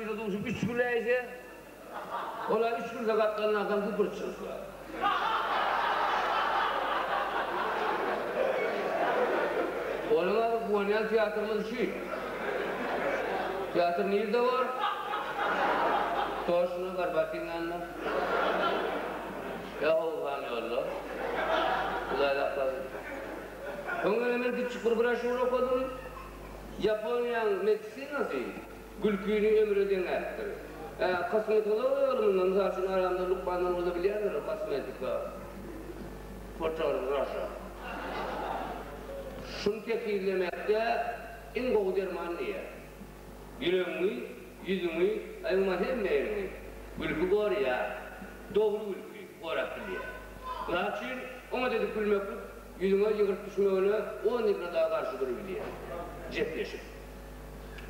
birine duşup üç güläýse, ol-a üç gülse gapdalyndakyam süpürip çyksa. Onuň-a guwanýan teatrymyz şu. Teatr nirde bor? Toşna Gorbatyň ýanynda. Ýa Howuzhan ýolda. Hudaý saklasyn. Öň ýöne men kiçjik bir broşýur okadym. Ýaponiýaň medisinasy gülkini ömre deňäpdir. Ä, kosmetologiýa ylmynda, mysal üçin, aramda lukmanlar bolsa bilýändir, kosmetika, fotografiýa. Şuny tekizlemekde iň gowy derman diýýär. Ýüregiňi, ýüzüňi, aý umuman hemme ýeriňi gülki goraýar. Dogry gülki gorap bilýär. Mysal üçin, oňat edip gülmeklik ýüzüňe ýygyrt düşmegine on ýylla dagy garşy durubilýär. Jepleşip.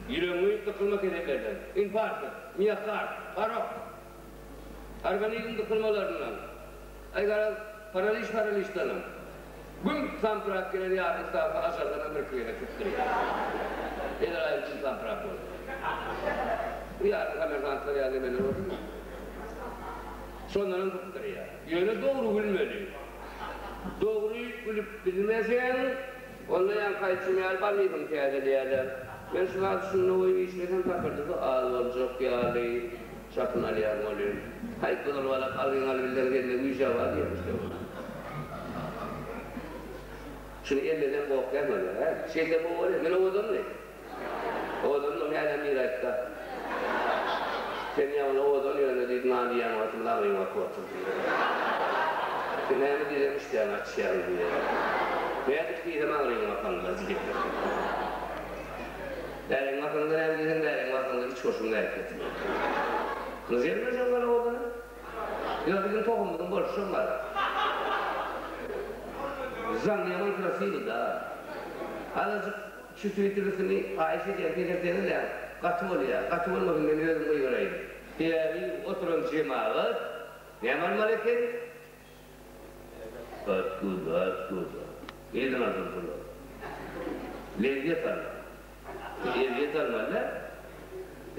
Ýüregiňi dykylma kesellerden, infarkt, miokard, parok, organizm dykylmalaryndan, aý garaz, paraliç-paraliçdanam, güm samsyrap gelen ýarym stawka ajardanam birki gezek sypdyrýar. Ezraýyl güm samsyrap bolsa. Bu ýarym kommersantlar ýaly nemeler bolsun. Şondanam sypdyrýar. Ýöne dogry gülmeli. Dogry gülüp bilmeseň, onda ýaňky aýtşym ýaly ballysyny täzeleýärler. Men şu zady şunda goýup işlesem takyrdysy az boljak ýaly çakyny alýaryn welin. Haý, gyzyl balak algyň alybilseň sende güýj-ä bar diýýärmiş-dä ol. Şuny elleseň gorkýan bolýar, hä? Şeýtsem gowy bolýar. Men owadanmy? Owadandygyny hälem biri aýtda. Sen ýaňy owadan ýöne diýdi, nan iýen wagtyň lagryň bakyp otyr diýdi. Sen näme diýsem işdäňi açýaň diýdi. Nädip diýsem agryň bakanda diýdi. Bäriň bakanda näme diýseň bäriň bakanda iç goşuň nädip getirýär. Gyzýarmy şoň ýaly owadana? Ýok biziň tohumymyzyň bolşy şoň ýaly. Zaň ýaman krasiwy da. Azajyk Şu twitterisini haýyş edýän peseltseňizläň gaty bolýa gaty bolmasyn men özüm gygyraýyn sebäbi oturan jemagat näme almaly eken Otkuda otkuda nirden alsyn puly lezzet almaly ezýet almaly däl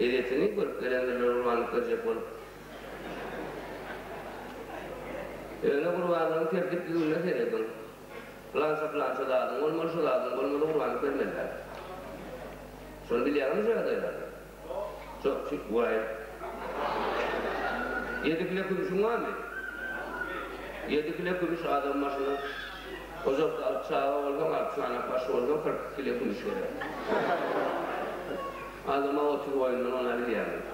ezýetini görüp gelendirler gurbanlyk berjek bolup ýöne gurbanlygyň tertip düzgünine serediň. Pylança-pylança zadyň bolmaly, şu zadyň bolmasa gurbanlyk bermeli däl. Şony bilýäňizmi şu ýagdaýlary? Şo, şu, waý. Ýedi kile kümşüň barmy? Ýedi kile kümüş adam başyna. Ojakda alyp çaga bolsaň, alyp çanak başy bolsaň, 42 kile kümüş gerek. Adama 30 goýundan ony bilýäňiz.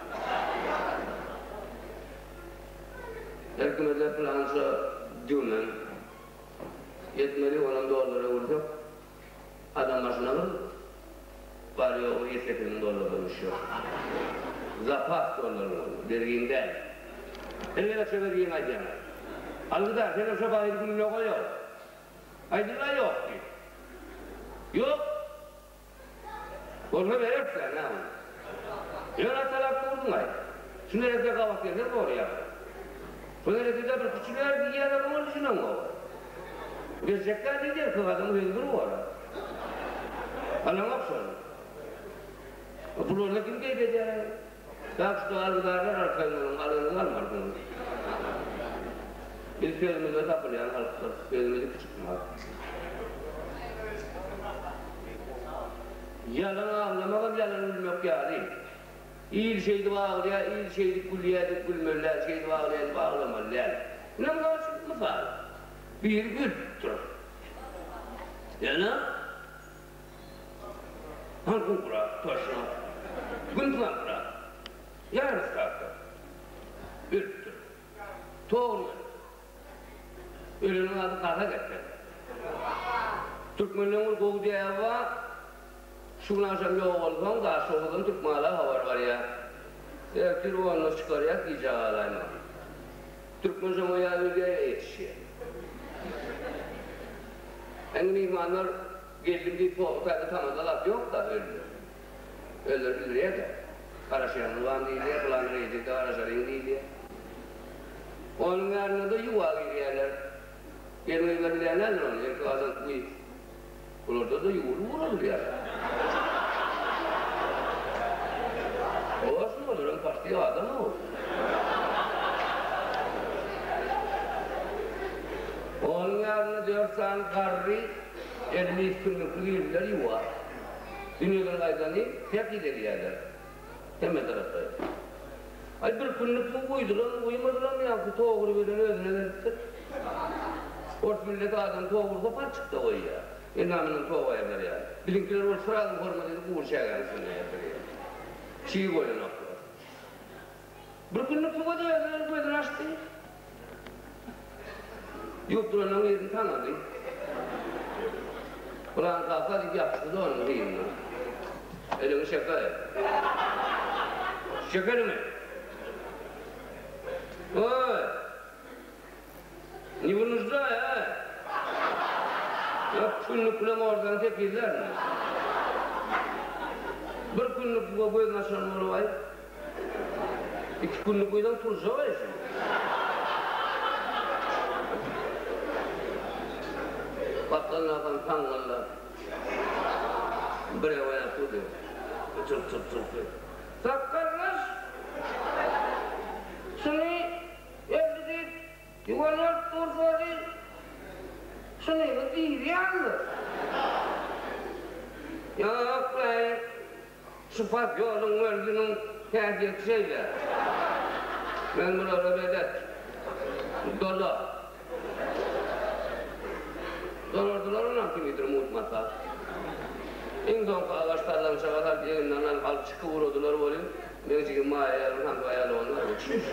Her kime-de pylança düwmen. Ýetmeli onam dollara öwürsek, adam başyna bir bary-ýogy ýedi-sekiz müň dollardan düşýär. Zapas dollaryň ol, bergiň däl. Her gezek şo bergiňi aýdýaňyz. Algydar, senem şo baýry gününe goý-ow. Aýdyl-a ýok diýip. Ýok! Bolsa bereris-dä, näme ony. Ýöne atalap durduň-aý. Şu neresse gabat gelse zorýar. Şu neresse-de bir kiçiler diýýärler, oňa düşüneňok. Berjek-dä diýdi, erkek adamyň sözi bir bolar. Alaňok şony. Bularda kim keýp edýär-aý? Tak şto algydarlar arkaýyn boluň, alanyňyzy almarsyňyz. Biz sözümizde tapylýan halkdyrys, sözümiz iki çykmaz. Ýalan aglamagam ýalan gülmek ýaly. Il şeýdip aglaýar, il şeýdip gülýär diýip gülmeli däl, şeýdip aglaýar diýip aglamaly däl. Ine mysal üçin mysal. Biri gülüpdir. Ýöne Halkuňkurak, toşna, Gün pylankurak, ýarym stawka. Ölüpdir. Dogry ölüpdir. Öleniň ady gazak eken. Türkmenleň bir gowy däbi bar, Şu gün agşam ýogalsaň, Daşoguzdan Türkmenala habar barýar. Ertir onda çykarýas, gijä galaýma diýip. Türkmen şoňa ýa ölýär, ýa ýetişýär. Indi myhmanlar Geldim diýip soňky taýda tamada zat ýok-da öldi. Özleri bildirýär-de. Garaşýaňyz barmy diýilýär, pylany reýtingde garaşalyň diýilýär. Onuň ýanynda-da ýuwa girýärler. Gelin-gyzlar bilýän däldir ony, erkek adam guý. Bularda-da ýuwulyp ugradylýar. Hawa, şuny. Olaram paşti adam-ow. Onuň ýanynda dört sany garry elini üstünlikli girdiler ýuwa. Dünýeden gaýdany pek idegýärler. Hemme tarapda. Aý bir günlük suw guýdularmy, guýmadylarmy ýaňky togry bilen özüne gelipdir. Ors milleti adam togursa palçykda goýýar. Endamyndan tok aýrylar ýaly. Biziňkiler bolsa srazu hormat edip gury çägäniň üstünde ýatyrýar. Çig goýlanoklar. Bir günlük suwa-da özüne gelip gözüni açdy. Ýuwup duranlaryň birini tanady. Pylan kaka diýip ýapyşdy-da onuň yzyndan. Eliňi çek-aý. Çek eliňi! Oý! Ne wynujdaý, aý! Ýa küllük bilen ordany tekizlärmi? Bir günlük suwa gözüni açan bolup-aý. Iki günlük guýsaň turjak-aý şu. Gapdalyndakan saňňyldap, bir oýnap durdy. Çyk-çyk-çyk. Sakgallaş! Şuny Öldi diýip, ýuwan bolup dursa diýip, şunyňy diýýändir. Ýok-laý, şu posýolyň özüniň häsiýeti şeýle. Men bulara belet. Dola. Dolardylar onam kimidir mugt mata. Iň soňky agaç sallançaga salyp eginden alyp alyp çykyp ugradylar welin, meň jigim Maýa ýaly haňky aýaly onlar. Çüş!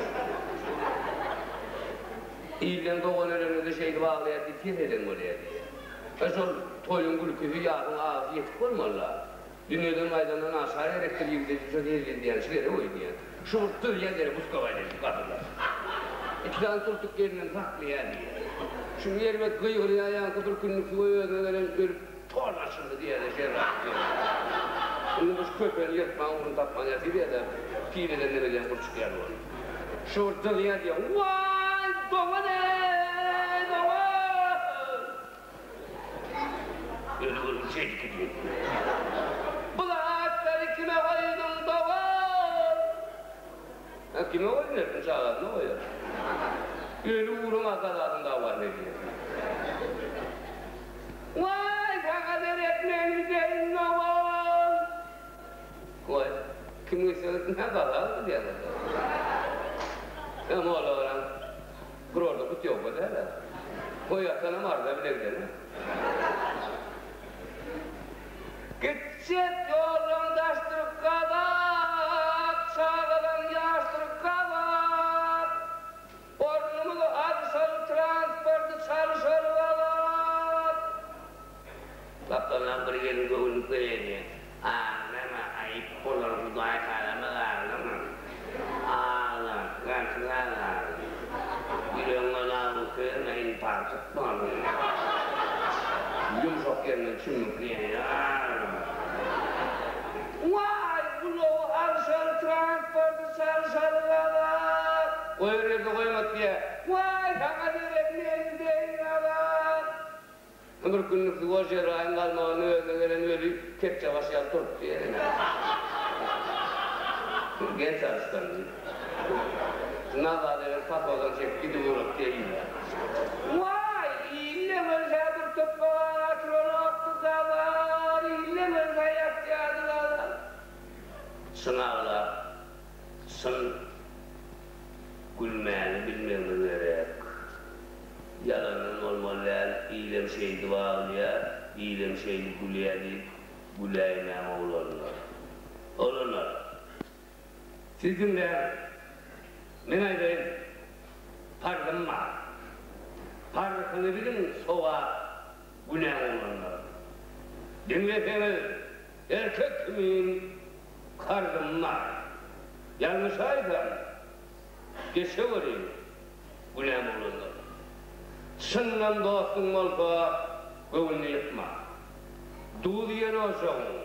Ilden dogan öleninde şeýdip aglaýar diýip ses eden bolýar diýýär. E şol toýuň gülküsi, ýasyň agysy ýetik bolmaly-la. Dünýeden gaýdandan aşa gerekdir ýigide şo hezil edýän şu gerek öýdýän. Şu bir dyzýan ýere buskawaý edip gadylar. Iki sany tultuk elinden saklaýar diýýär. Şu erbet gygyrýar ýaňky bir günlük suwa özüne gelen ölüp ton açyldy diýýär-de şerrak diýýär. Indi bu şu köpeni ýyrtmagyň ugruny tapman ýatyr diýýär-de pileden neme diýen gurçuk ýaly bolup. Şu bir dyzýan diýýär. Waý dogan-eý dogan! Öli görgüli şeýdip gidýär. Bu zatlary kime goýduň dogan? Hä, kime goýdum, erkin çagasyna goýar. Öli ugrun ata zadyň dawasyny edýär. Waý, saňa derek men giderin dogan. Goý, kim gitse gitsin, hä, gaza gidýär. Hä, molla baran. Kurorda putýowka däl-ä. Toý atanam arza bile gidene. Gitjek ýollaň daşdyr gazap, Çagalaň ýaşdyr gazap. Ornumyzy alşaly transporty çalşaly gazap. Gapdaldan bir gelin göwünlik berýärdi. Aglama, aýyp bolar, Hudaý halamaz, aglama. Agla, gaty agla. Ýüregiňe dagyň söýme, infarkt bolsun. Ýumşak ýerinden çümmükleýän, aglama. Waý, ulagy alşaly, transporty çalşaly gazap. Goýar ýerde goýmak diýýär. Waý, saňa derek men gideýin gazap. Bir günlük suwa Jeraýyň galmagyny özüne gelen öli kepjebaş ýaly turupdy ýerine. Gel çalyşdan diýip. Nazar eren pasodan çekip gidip ugratdy ile. Waý, ille görse bir topbaga oturanokdy Gazar, ille görse ýatýardy Gazar. Çyn aglap, çyn gülmäni bilmegimiz gerek. Ýalandan bolmaly däl, ilem şeýdip aglaýar, ilem şeýdip gülýär diýip güläýmäň oglanlar. Oglanlar! Siz diňläň, men aýdaýyn, parzym bar. Parhyny biliň sogap, günäň oglanlar. Diňleseňiz, erkek kimin karzym bar. Ýalňyşaýsam, geçeweriň. Günäm oglanlar. Çyndan dostuň bolsa göwnüni ýykma. Duz iýen ojagyň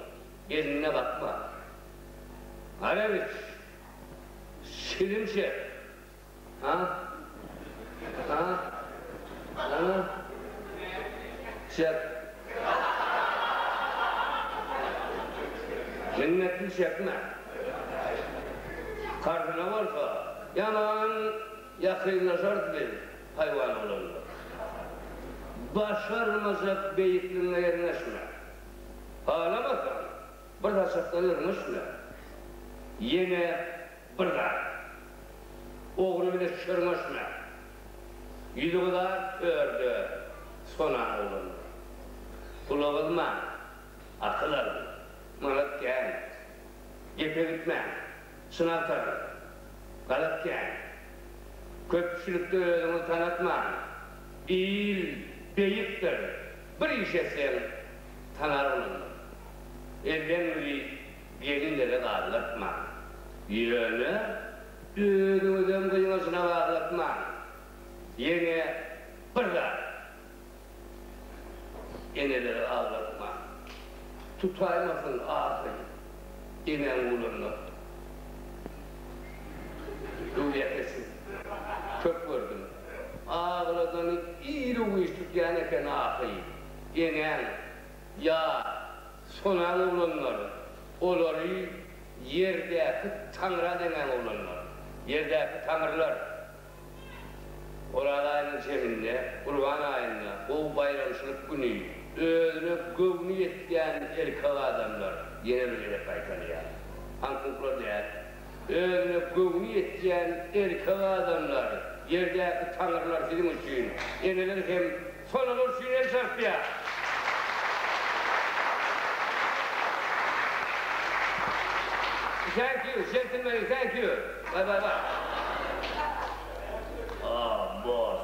eline bakma. Arak iç. Çilim çek. Ha? Ha? Ha? Çek. Minnetini çekme. Karzyna bolsa, ýaman ýakynlaşarys biz, haýwan oglanlar. Başarmajak beýikligiňe ýerňeşme. Halamasaň, bir saçakdan ýerňeşme. Ýene bir zat. Ogry bile çörňeşme. Ýüzi gyzar törde sonan oglanlar. Pula gyzmaň, akyl alyň. Manat kän. Gepe gitmäň. Çyn agtaryň. Galat kän. Köpçülikde özüňizi tanatmaň. Il beýikdir. Bir iş etseň, tanar oglanlar. Elden güli gelinlere gazlatmaň. Ýöne özüňizem gyňajyna gazlatmaň. Ýene bir zat. Eneleri aglatmaň. Tutaýmasyn ahy enäň gulunda. Öwlüýä kesin. Köp gördüm. Agladany iru-giç tutýan eken ahy enäň ýa sonaň oglanlar olary ýerdäki taňra deňäň oglanlar. Ýerdäki taňrylar. Oraz aýynyň jeminde, Gurban aýynda, gowy baýramçylyk güni, özüne göwni ýetýän erkek adamlar, ýene bir gezek gaýtalýan, haňkuklar däl, özüne göwni ýetýän erkek adamlar, ýerdäki taňrylar siziň üçin, eneler hem sonalar üçin el çarpýar. Thank you, gentlemen, thank you. Bye bye bye. Ah, boss.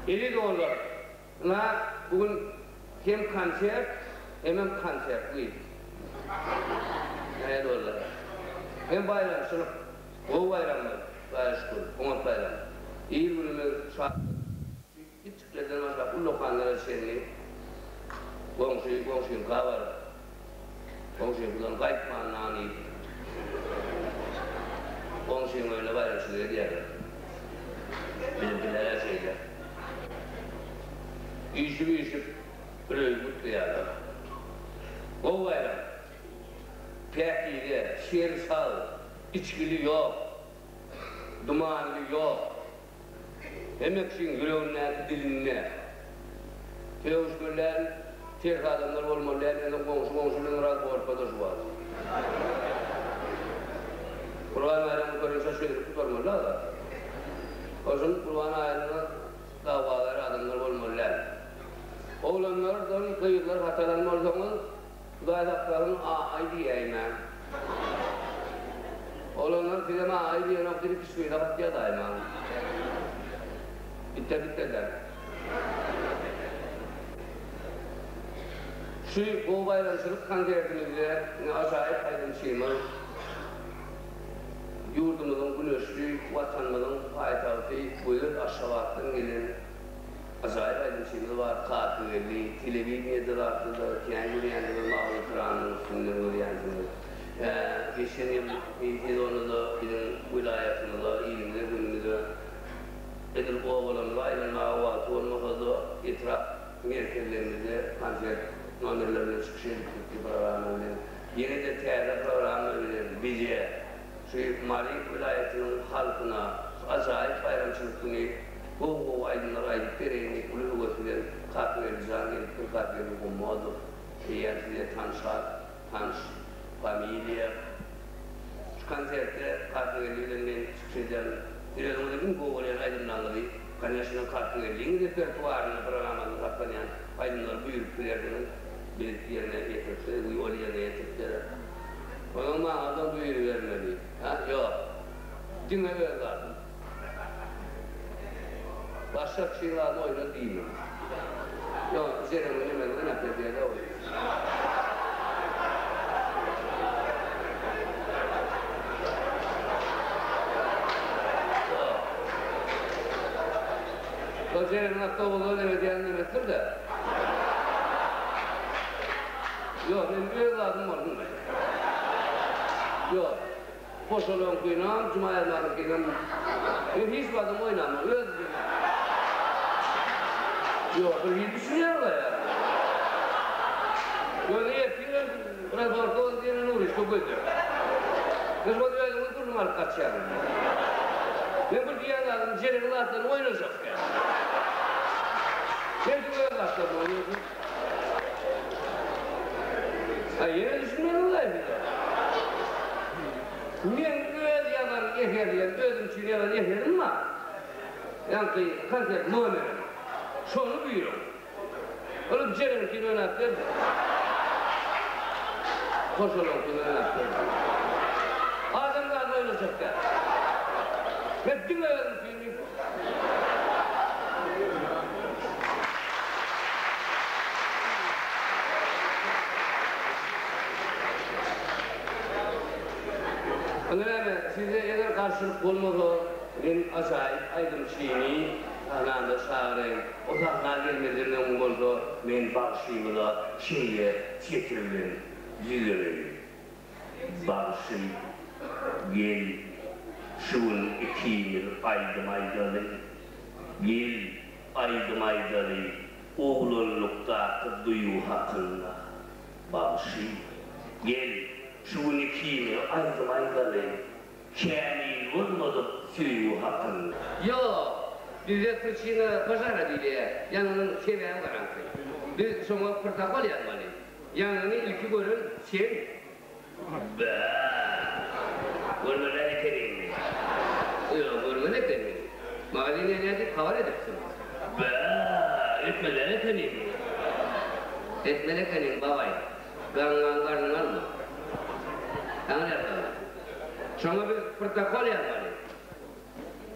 Eziz doganlar, ynha bu gün hem konsert, hemem konsertli. Nähili boldy? Hem baýramçylyk, gowy baýram boldy, Hudaýa şükür, oňat baýram. Il-günümiz şatlyk. Kiçjiklerden başlap ullakanlara çenli goňşy goňşyňka baryp, goňşyňkydan gaýtman nan iýip, goňşyň öýünde baýramçylyk edýärler. Biziňkiler-ä şeýle. Üýşüp-üýşüp bir öýi gutlaýarlar. Gowy baýram. Päkize, şeri sag, içgili ýok, dumanly ýok. Hemme kişiň ýüregindäki dilinde. Sögüşmeli däl, ters adamlar bolmaly däl, ýöne goňşy goňşy bilen biraz gorkada şu wagt. Gurban baýram gutaryşa çözülip gutarmaly da zat. Şonuň Gurban aýynda dawagär adamlar bolmaly däl. Oglanlardan gyzlar hatalan bolsaňyz Hudaý saklasyn a-aý diýäýmäň. Oglanlar sizem a-aý diýenok diýip kiçi gyza hat ýazaýmaň. Bitte bitte-de. Şu gowy baýramçylyk konsertimizde ine ajaýyp aýdymçymyz, ýurdumyzyň güneşli Watanymyzyň paýtagty gözel Aşgabatdan gelen Ajaýyp aýdymçymyz bar Kakageldi telewideniýede zatda-da kän görýänsiňiz mawy ekranyň üstünden görýänsiňiz. Hä geçen ýyl sezonda-da biziň welaýatymyza ilimize günümize edil obalarymyza aýlanmaga wagty bolmasa-da etrap merkezlerimizde konsert nomerleri bilen çykyş edip gitdi programma bilen. Ýene-de täze programma bilen bije şu Mary welaýatynyň halkyna şu ajaýyp baýramçylyk güni Gowy-gowy aýdymlar aýdyp bereýin diýip uly höwes bilen Kakageldi jan gelipdir Kakageldi Gommodow eýýäm size tanyş at, tanyş familiýa. Şu konsertde Kakageldi bilen men çykyş edýän. Siz özüňiziň iň gowy görýän aýdymlaryňyzy, koneşno Kakageldiň repertuarynda programmasynda saklanýan aýdymlary buýrup bilersiňiz. Biz ýerine ýetirip we ol ýerine ýetirip berer. Onuň maňa-da buýrubermeli. Hä? Ýok. Diňe öz zadym. Başga kişiň zadyny oýna diýmeň. Ýok, Jeremiň nemesi oýnap berýär-dä ol. Ýok. Şol Jeremiň awtobusda neme edýän nemesidir-dä. Ýok, men öz zadym bolsun. Ýok. Goşalaryňkynam, Jumaýazmanyňkynam men hiç wagtam oýnamok. Öz Ýok, bir hili düşünýärler ýa. Ýöne ertirem razborka diýen Nurişka gözle. Men şol özüňiz gürrüň alyp gaçýaňyz. Men bir diýýän zadym Jereniň zatlaryny oýnajak däl. Sen siz öz zatlaryňy oýnaýsyň. Aý ýene düşünmediňiz-aý siz-ä. Meň öz ýazan eserlem, özüm üçin ýazan eserim bar. Ýaňky konsert nomerim. Şony buýruň. Olam Jereniňkini oýnap berdi. Hoşalyňkyny oýnap berdi. Adamzady oýnajak däl. Men diňe özümkini. Onda näme, sizde eger garşylyk bolmasa, men ajaýyp aýdymçyny sahnada çagyraýyn. O sahna gelmezden öň bolsa men bagşymyza şeýle setir bilen ýüzleneýin. Bagşy, gel, şu gün ikimiz aýdym aýdaly. Gel, aýdym aýdaly oglanlykdaky duýgy hakynda. Bagşy, gel, şu gün ikimiz aýdym aýdaly Kämil bolmadyk söýgi hakynda. Ýok, bizde priçina požara diýilýär, ýangynyň sebäbi garaňky. Biz şoňa protokol ýazmaly. Ýangyny ilki gören sen. Bä! Görmeli ekeniňmi? Ýok, görmeli ekeniň. Magazine nädip habar edipsiň? Bä! Etmeli ekeniňmi? Etmeli ekeniň, babaý. Gaňňaň garnyňy alma. Saňa ýazmaly. Şoňa biz protokol ýazmaly.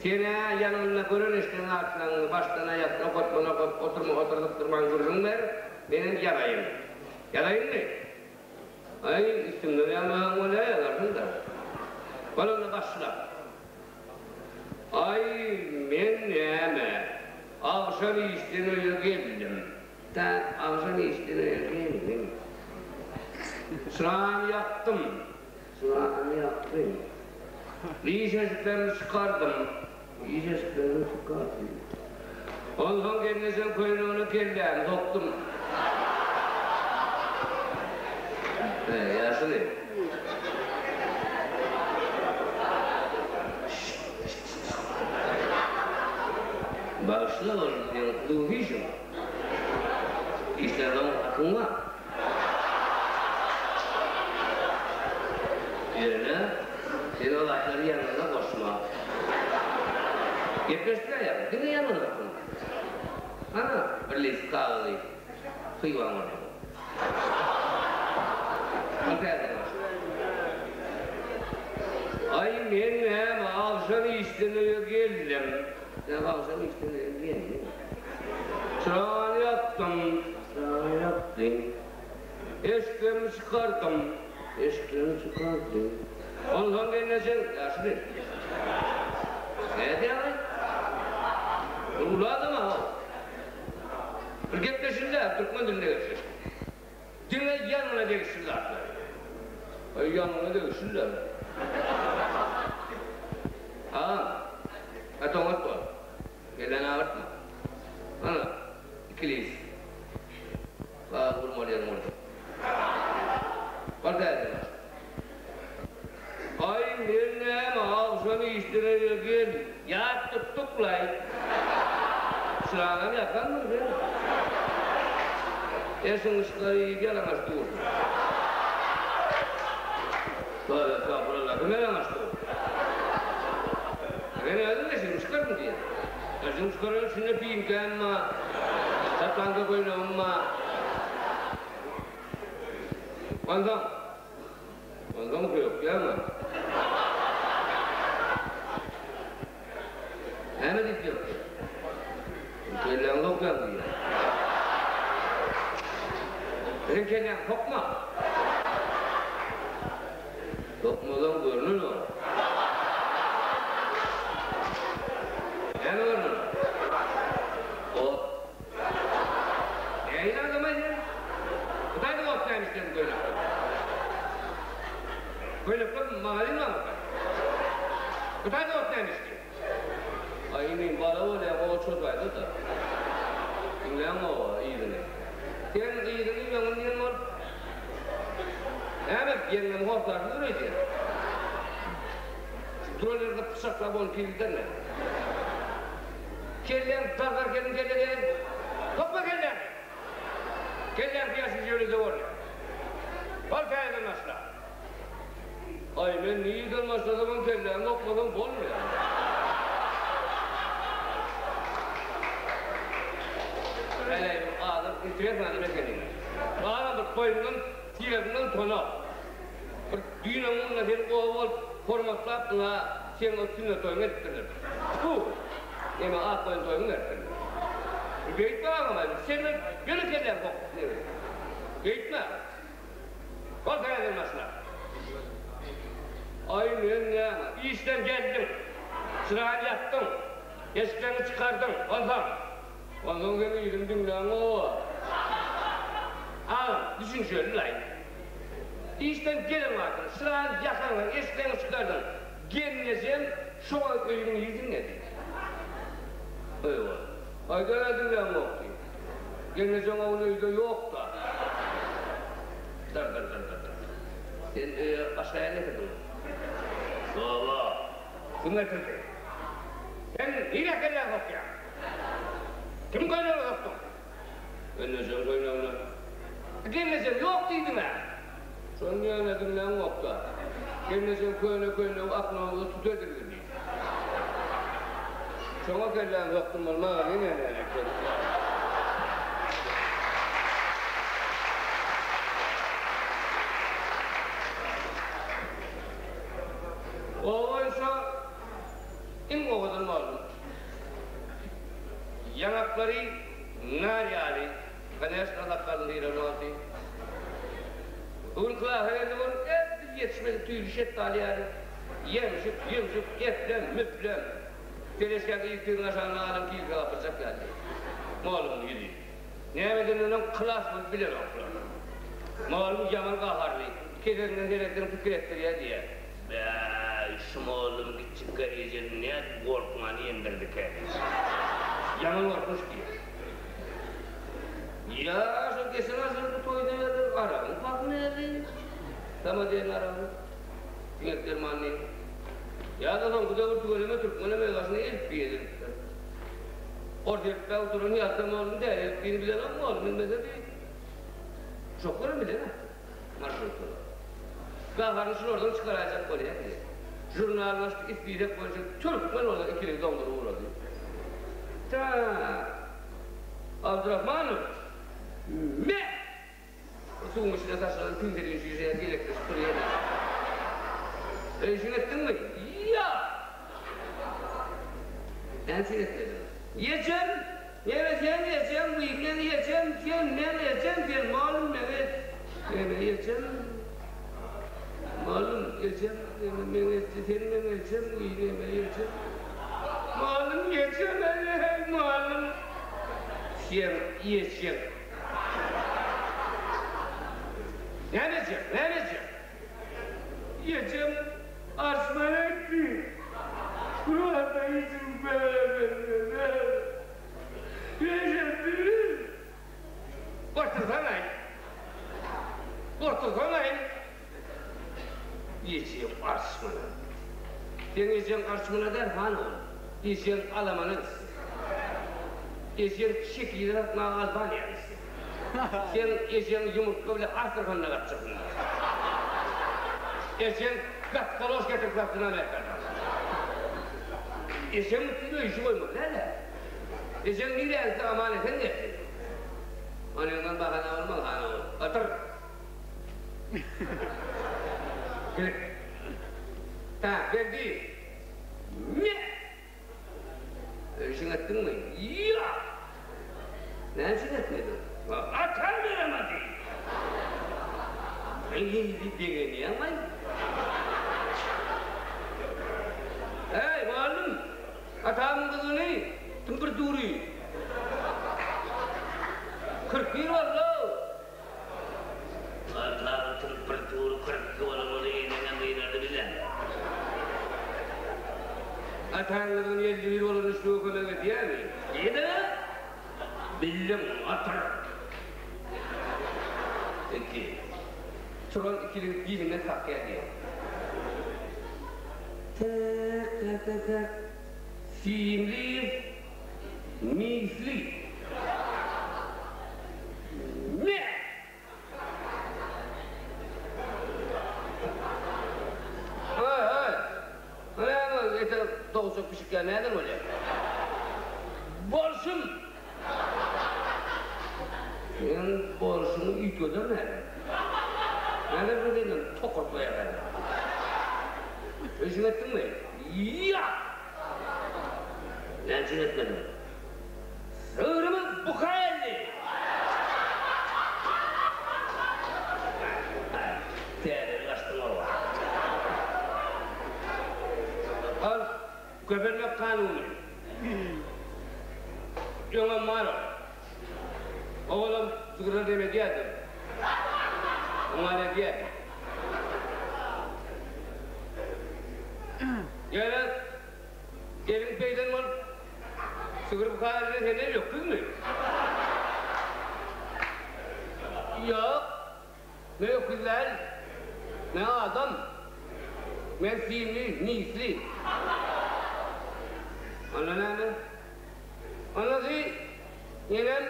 Sen-ä ýanynda gören-eşiden zatlaryňy başdan-aýak, nokatma-nokat, oturma-oturdyp durman gürrüň ber, menem ýazaýyn. Ýazaýynmy? Aý, üstümden ýazmasaň bolýa, ýazarsyň-da. Bol onda başla. Aý, men näme, agşam işden öýe geldim. Tä agşam işden öýe geldim. Çyrany ýakdym. Çyrany ýakdym. Diş eşiklerimi çykardym. Diş eşiklerimi çykardym. Onsoň gelnejeň köýnegine kellämi sokdum. He, ýaşuly. Bagyşla ol seň hususy işiň. Işlerden hakyň bar. Ýöne sen o zatlary ýanyňa goşma. Gepleşdik-ä ýaňy, diňe ýanyňa goşma. Ana, bir list kagyzy hywaň ortada. Al täzeden başla. Aý, men näme, agşam işden öýe geldim. Näme, agşam işden öýe geldim. Çyrany ýakdym, çyrany ýakdym. Eşiklerimi çykardym, eşiklerimi çykardym. Onsoň gelnejeň, ýaşuly. Nädýäň-aý? Bir uly adam-a-how. Bir gepleşildi-ä, türkmen dilinde gepleşdik. Diňe ýangyna degişli zatlar. Aý, ýangyna degişli-dä. Agam, gaty oňat bol. Kelläňi agyrtma. Ana, ikilis. Gaz gurmaly ýeriň bolsa. Bar täzeden başla. Aý, men näme, agşam işden öýe gel, ýat tutduk-laý. Çyraňam ýakanmyň sen? Eşigiňi çykar iýip ýalaňaç dursuň. Tövbe estagfurullah, kim ýalaňaç dur? Men özüm eşigimi çykardym diýýän. Eşigimi çykaran içinde piňkäm bar, şaplanka köýnegim bar. Onsoň Onsoň sökýäňmi? Näme diýip sökýäň? Kelläňi sokýaň diýýän. Sen kelläňi sokma. Sokmasaň görnenok. Näme görnenok? Ot. Nähili adamaý sen? Hytaýda ot näme işlesin köýnekde? Köýnekde magazin barmy Hytaýda? Hytaýda ot näme işleýär? Aý inim bala bolýaň oba çozaýda-da. Diňläň oba yzyny. Sen yzyny öňüni diýen bolup. Näme ýeňňem hossarsyz dur öýdýän. Duran ýerinde pyçaklap ony pirgiderler. Kelläň dargar gelin kelle gelin. Sokma kelläňi! Kelläň pyýaşy jöwlede bolýar. Bol täzeden başla. Aý men nirden başlasamam kelläňi sokmasam bolmaýar. Heleý adam interesny adam ekeniň. Baram bir toýundan tiresinden tona. Bir düýn öňünde seni oba bolup hormatlap ynha seň o sünnet toýuňy edipdirler. Tfu! Neme ak goýun toýuňy beripdirler. Bir beýtme agam aý, senden ýöne kelläň sokdy neme. Beýtme. Bol täzeden başla. Aý men näme, işden geldiň. Çyrany ýakdyň. Eşikleňi çykardyň. Onsoň. Onsoň sen yzyny diňläň-ow. Agam, düşünişeli-laý. Işden gelen wagtyň, çyrany ýakaňdan, eşikleňi çykardyň. Gelnejem şo wagt öýüň ýüzündedi. Eýwa. Aýdan-a diňläňok diý. Gelnejeň o gün öýde ýok-da. Dyr-dyr-dyr-dyr-dyr. Sen öýe başga ýer getirdiňmi? Hawa. Kim getirdi? Sen nirä kelläňi sokýaň? Kimiň köýnegine sokduň? Gelnejeň köýnegine. Gelnejem ýok diýdiň-ä. Şony ýöne diňläňok-da. Gelnejeň köne köýnegi aknawuza tut edildi diý. Şoňa kelläňi sokdum bolmaga ine-ine eken. Oba boýunça iň owadan mugallym. Ýaňaklary nar ýaly, koneçno sakgalyny syran wagty. Bu gün klasa geldi ol edil ýetişmedik tüýli şetdaly ýaly, ýemşik, ýumşuk, eplem, müplem. Teleşkäň yzky ýüzüni aşagynda galan tilki gapyrjak ýaly. Mugallymyň ýüzi. Näme edeninem klas bolup bilenoklar. Mugallym ýaman gaharly, kesesinden seretseň pikir etdirýär diýýär. Bäý, şu mollum kiçjikkä ejesini nädip gorkman emdirdikä diýip. Ýaman gorkmuş diýýär. Ýa şo geçen asyrky toýda berlen aragyň parhy näli? Sama diýen aragyň. Siňek derman diýen. Ýa-da soňky döwür tüweleme türkmenem öz başyna elipbiý edinipdir. Ors elipbä oturan ýalta mollum däl, elipbiýini bilenok mollum bilmese bi uşaklaram bilenok. Marşrutkalar. Gaharyny şulardan çykaraýjak bolýar diýýär. Žurnalyny açdy, ispizek boýunça türkmen bolsa ikiligi doňduryp ugrady. Tak. Abdurahmanow! Me! Suwuň içine taşlanan piňdiriň şişe ýaly gezekleşip durýar. Öý işiňi etdiňmi? Ýok! Näme üçin etmediň? Ejem! Neme sen ejem bu men ejem sen men ejem sen malum men neme ejem malum ejem neme men eje sen men ejem bu neme ejem malum ejem eý malum sen ejem näme ejem näme ejem ejem arşman etdi Kuranda içim bere Otursana. Otursana. Ejeň arçmana. Seň ejeň arçmana däl, han ogul. Ejeň alamana gitsin. Ejeň çekirde satmaga Albaniýa gitsin. Seň ejeň ýumurtga bilen Astrahanda gatjasyn. Ejeň gat galoş getirip satsyn Amerikadan. Ejeň üstünde öý işi goýmaly däl-ä. Ejeň nirä gitse aman-esen gelsin. Onyňdan bahana bolmaz, han ogul. Otur! Gel. Hä, Berdi. Me! Öý işiňi etdiňmi? Ýok! Näme üçin etmediň? Atam beremedi. Eý, begenýäň-aý. Äý, mugallym, atamyň gyzyny tüňkür dury. 41 boldy-ow. Atamyň tüňkür dury 42 bolan bolsa, eneňem gynardy bize. Ataň gyzyny 51 bolan üçlüge kömek edýärmi? Ýene-de bildiň, otur. Iki. Turan ikiligi diliňden kakýar diýýär. Tä. Tak tak tak. Simli misli. Me! Haý haý. Näme ete dogşak pişik ýa näden bolýar? Bolşum! Seň bolşuňy üýtgeder näme? Näme bu senden tokurtlaýar häzir? Öýşüň etdiňmi? Ýok! Näme üçin etmediň? Sygrymyz buka geldi! Täzeli gaçdyň-ow. Al, köpelmek kanuny. Öňem bar ol. Owalam sygyra dem edýärdim. Oňa edýärdim. Ýöne Gelin beýden bolup, sygyr buka gelende senden öküzmi? Ýok, men öküz däl. Men adam. Men simli, misli. Onda näme? Ondasy ýenem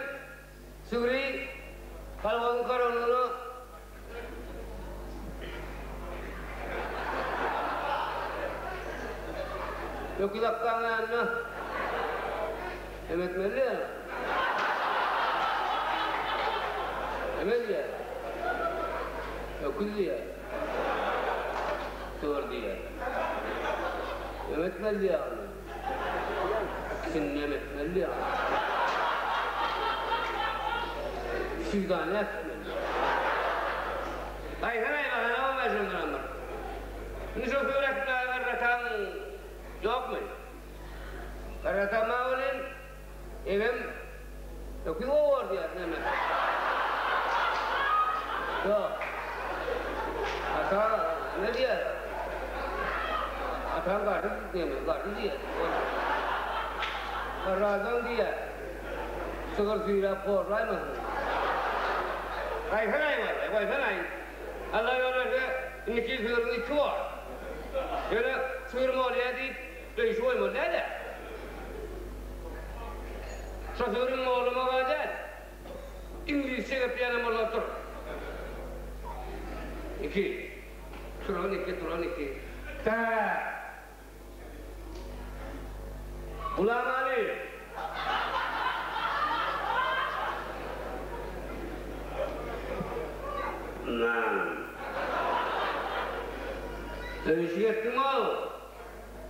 sygry kolhozyň koronlygyna Öküz akgaň ýanynda hem etmeli ýa. Hem edýär. Öküz diýýär. Sygyr diýýär. Hem etmeli ýa ony. Ikisini hem etmeli ýa. Süýdany äkitmeli. Gaýsanaý bahana bolmaý şondanam bir. Indi şo sygyr äkitmäge garrataň ýokmy? Garratam bar welin, enem öküz gowar diýýär näme. Ýok. Ata näme diýýär? Ataň garry näme, garry diýýär. Garradan diýýär. Sygyr süýräp horlaýmasyn. Gaýsanaý wallay, goýsanaý. Alla ýol berse, indiki ýyl sygyryň iki bor. Ýöne sygyrym bolýa diýip, döýşi goýmaly däl-ä. Şo sygryň mollamaga däl, iňlisçe gepleýänem bolsa otur. Iki. Turan iki, turan iki. Tä. Gulamaly! Nan. Öýşük etdiň-ow!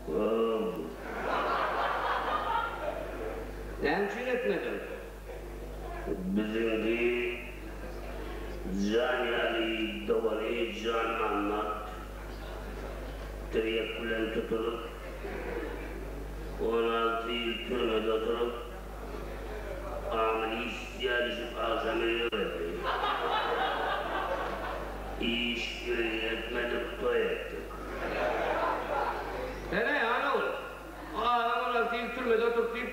Ow. Näme üçin etmediň? Biziňki Jan ýaly dogany Janmammat tirýek bilen tutulyp, 16 ýyl türmede oturyp, amnistiýa düşüp agşam öýe geldi. Iş öýüne etmedik, toý etdik. Hene, ana ol. O adam 16 ýyl türmede oturyp diýip,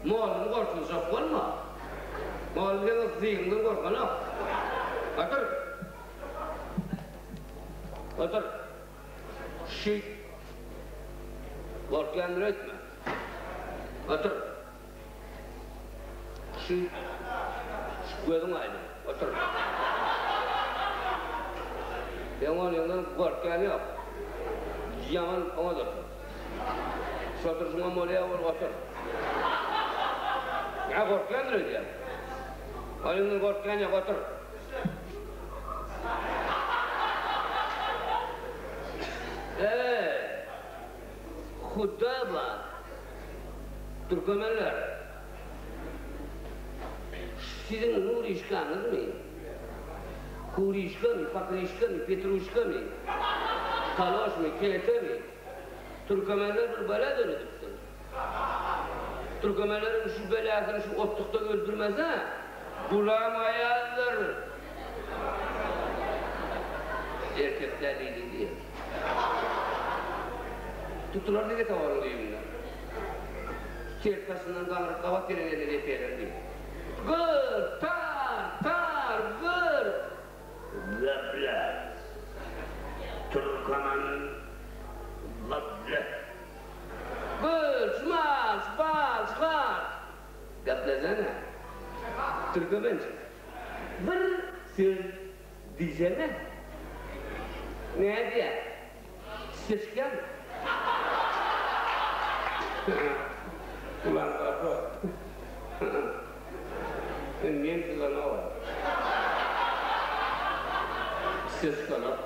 Mollum gorkuzjak bolma. Mollum seň zyňdan gorkanok. Otur. Otur. Şeýt. Gorkýandyr öýtme. Otur. Şeýt. Gözüň aýdyň. Otur. Seň onyňdan gorkýan ýok. Ýaman oňat otur. Şoturşyňam bolýa bol otur. Ýa gorkýandyr öýdýän. Onyňdan gorkýan ýok otur. Eý, Huda bar. Türkmenler. Siziň Nurişkaňyzmy? Kurişkamy, Pakrişkamy, Petruşkamy, Kaloşmy, Keltemi? Türkemenler bir bela döredipdir. Türkemenleriň şu belasyny şu otlukda öldürmese, gulam aýaldyr. Erkek däl diýdi diýer. Tutdular diýdi tawaryň düýbünden. Ters daşyndan gaňryp gabat gelen ýerine deperler diýdi. Gyr, tar, tar, gyr! Geple, Türkemen, geple! Bal, bal! Geplesene. Türkmençe. Bir söz diýsene. Nädýä? Seçýäňmi? Ulan gapa. Sen men sylanok. Seçganok.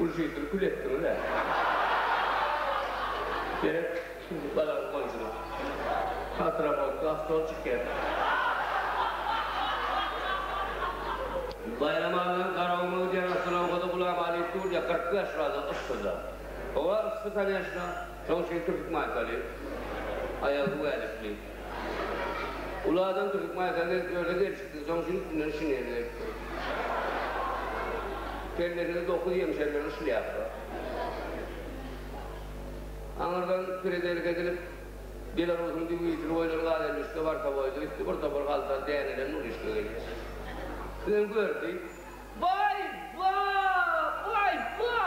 Urşuýdyr kül etdiňiz-ä. Seret, balagyň gonjuna. Hatyra stol çykýar. Baýram aganyň Garaguma gidýän ostanowkada Gulam Alyýew dur-da, 45 gradus yssyda. Howa yssy koneçno, şoň üçin türkük maýkaly, aýagy güwälikli. Uly adam türkük maýka gezip ýörse gelşiksiz, şoň üçin üstünden şinel geripdir. Kellesinde dokuz ýeňşerlenen şlýapa. Aňyrdan peredelka edilip, Belarusyň düwüsini goýlan gazelmişge barsa goýdy, üsti bir topar halta dänelen Nuryşka gelýär. Bizem gördi. Baý, ba! Baý, ba!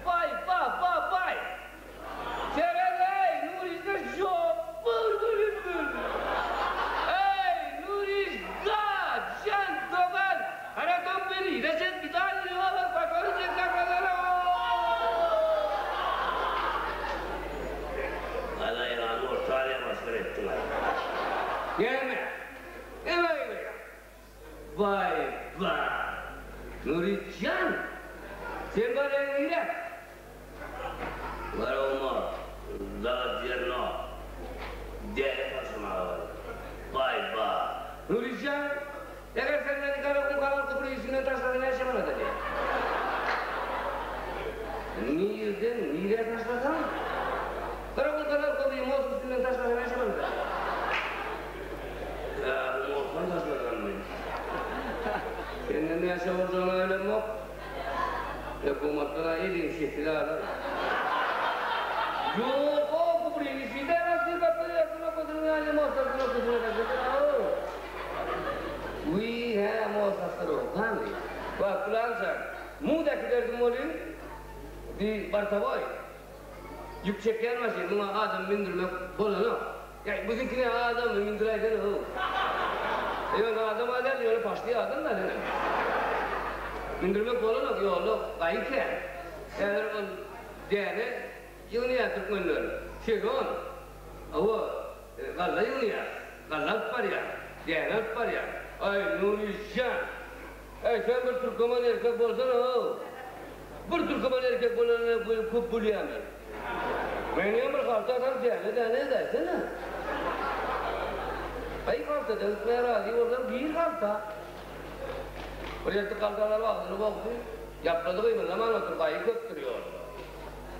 Baý, ba, ba, baý! Seret-eý, Nuryşka jopbur gülüpdir. Eý, Nuryşka, jan dogan, haratom beri, reset gidani ýola paşory çekakazara! Galaýgany Orta Aziýa masgara etdiň-aý. Näme? Näme aýdýaň? Baý ba! Nury jan! Sen barýaň nirä? Garaguma, zat zerno, däne taşlamaga barýan. Baý ba! Nury jan, eger sen meni Garagum kanal köprügi üstünden taşlasaň näçe manat alýaň? Nirden nirä taşlasaň? Garagum kanal köprügi most üstünden taşlasaň näçe manat alýaň? Ýa mostdan taşlasammy? Senden näçe boljagyny bilemok. Hökümatdan-a eliň sesini alaryn. Ýok-ow, bu birini Wiý, hä, most asyr-ow, hany? Wah, pylança, mugt äkiderdim welin, bi bartaboý, ýük çekýän maşyn, muňa adam mündürmek bolanok. Ýa, biziňkine adamy mündüräýsene-how. Ýöne adam-a däl, ýöne paşdy adam-da senem. Mündürmek bolanok, ýolda gaýy kän. Häzir ol däne ýygnaýar türkmenler. Sezon. Hawa, galla ýygnaýar. Galla alyp barýar. Däne alyp barýar. Aý, Nury jan! Äý, sen bir türkmen erkek bolsana-how. Bir türkmen erkek bolanyna köp gülýämi? Meňem bir halta atar däne däne edäýsene. Aý haltada gitmäge razy bolsaň gir halta. Bir ýertik haltalar agzyny bogdy. Ýaplady gymyldaman otur gaýy köpdür ýolda.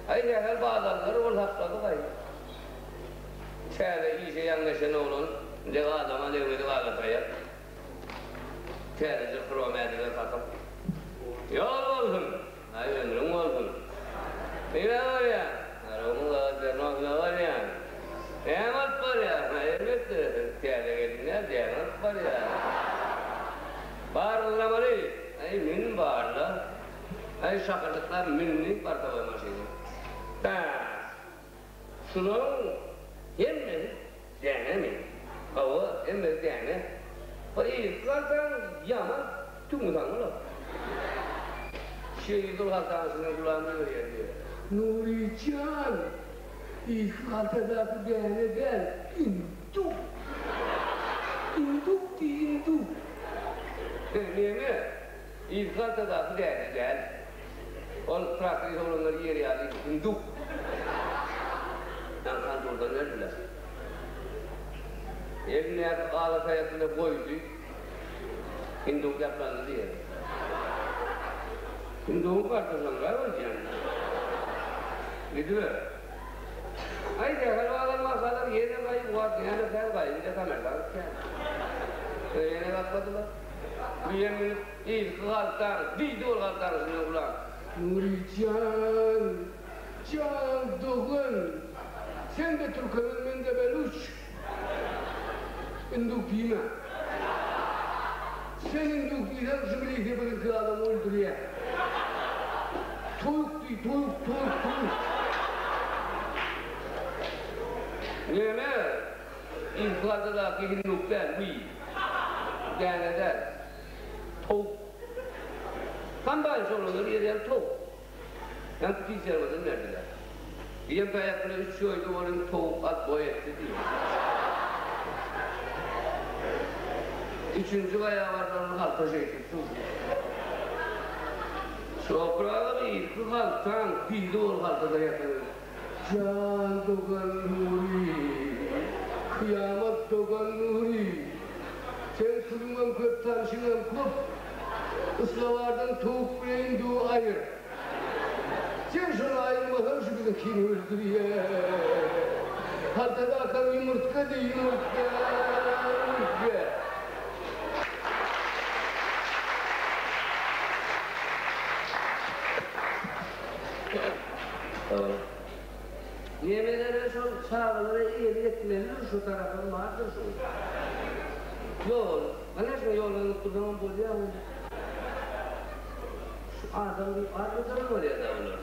Aý sähel bazarlar ol saklady gaýy. Täze işe ýaňleşen oglan dek adama degmedik alataýak. Täzeje hrom ädige satyp. Ýol bolsun! Aý ömrüň bolsun! Nirä barýaň? Garagumuň Zernosyna barýan. Näme alyp barýaň? Aý elbetde, täze gelin däl, däne alyp barýan. Barlamaly! Aý mün barla. Aý şakyrdyklap mündi barsaboý maşyna. Bä! Şularyň hemmesi dänemi? Hawa, hemmesi däne. Bir yzky galsaň, ýaman tüňňi saňa bolar. Şeýdip ol haltanyň içinden gulagyna görýär diýýär. Nury jan, yzky haltadaky däne däl, induk. Induk diý, induk. Neme? Yzky haltadaky däne däl. Ol traktoryst oglanlar ýer ýaly hinduk. Ýaňkan durdan berdiler. Elindäki gala taýasyny goýdy. Hinduk ýaplandy diýer. Hindugyň gartaşan bar öýdýän. Gidiber. Aý sähel bazar masalar ýene gaýy wagt näme säl gaýy bile kamerdan gitýän. Ýene gapladylar. Düýe münüp yzky galtaň, diýdi ol galtaň içinden ulan. Nury jan, jan dogan, sen-de türkemen, men-de beluç. Induk diýme. Sen induk diýseň, şu milisiýa biziňki adamy öldürýär. Toýuk diý, toýuk, toýuk, toýuk. Neme, ilki haltadaky hinduk däl, wiý. Däne däl. Towuk. Kombaýn şolanlar ýerýän towuk. Ýaňky pişermeden berdiler. Diýen taýak bilen üç ýoýdy welin towuk at boý etdi diýýär. Üçünji gaýa barsaň halta şeýdip dur diýýär. Şopraga irki haltaň diýdi ol haltada ýatan. Jan dogan Nury, kyýamat dogan Nury. Seň puluňam köp tanşyňam kop. Ysgabardan towuk bilen indugy aýyr. Sen şony aýyrmasaň şu biziňkini öldürýä. Haltada akan ýumurtga diý ýumurtga, ýumurtga. Nemelere şol çagalara eýelik etmelidir şu tarapam bardyr şuň. Ýol, koneçno ýoldan gidip dursaňam bolýar ony. Şu adam diýip armasalar bolýar-da olar.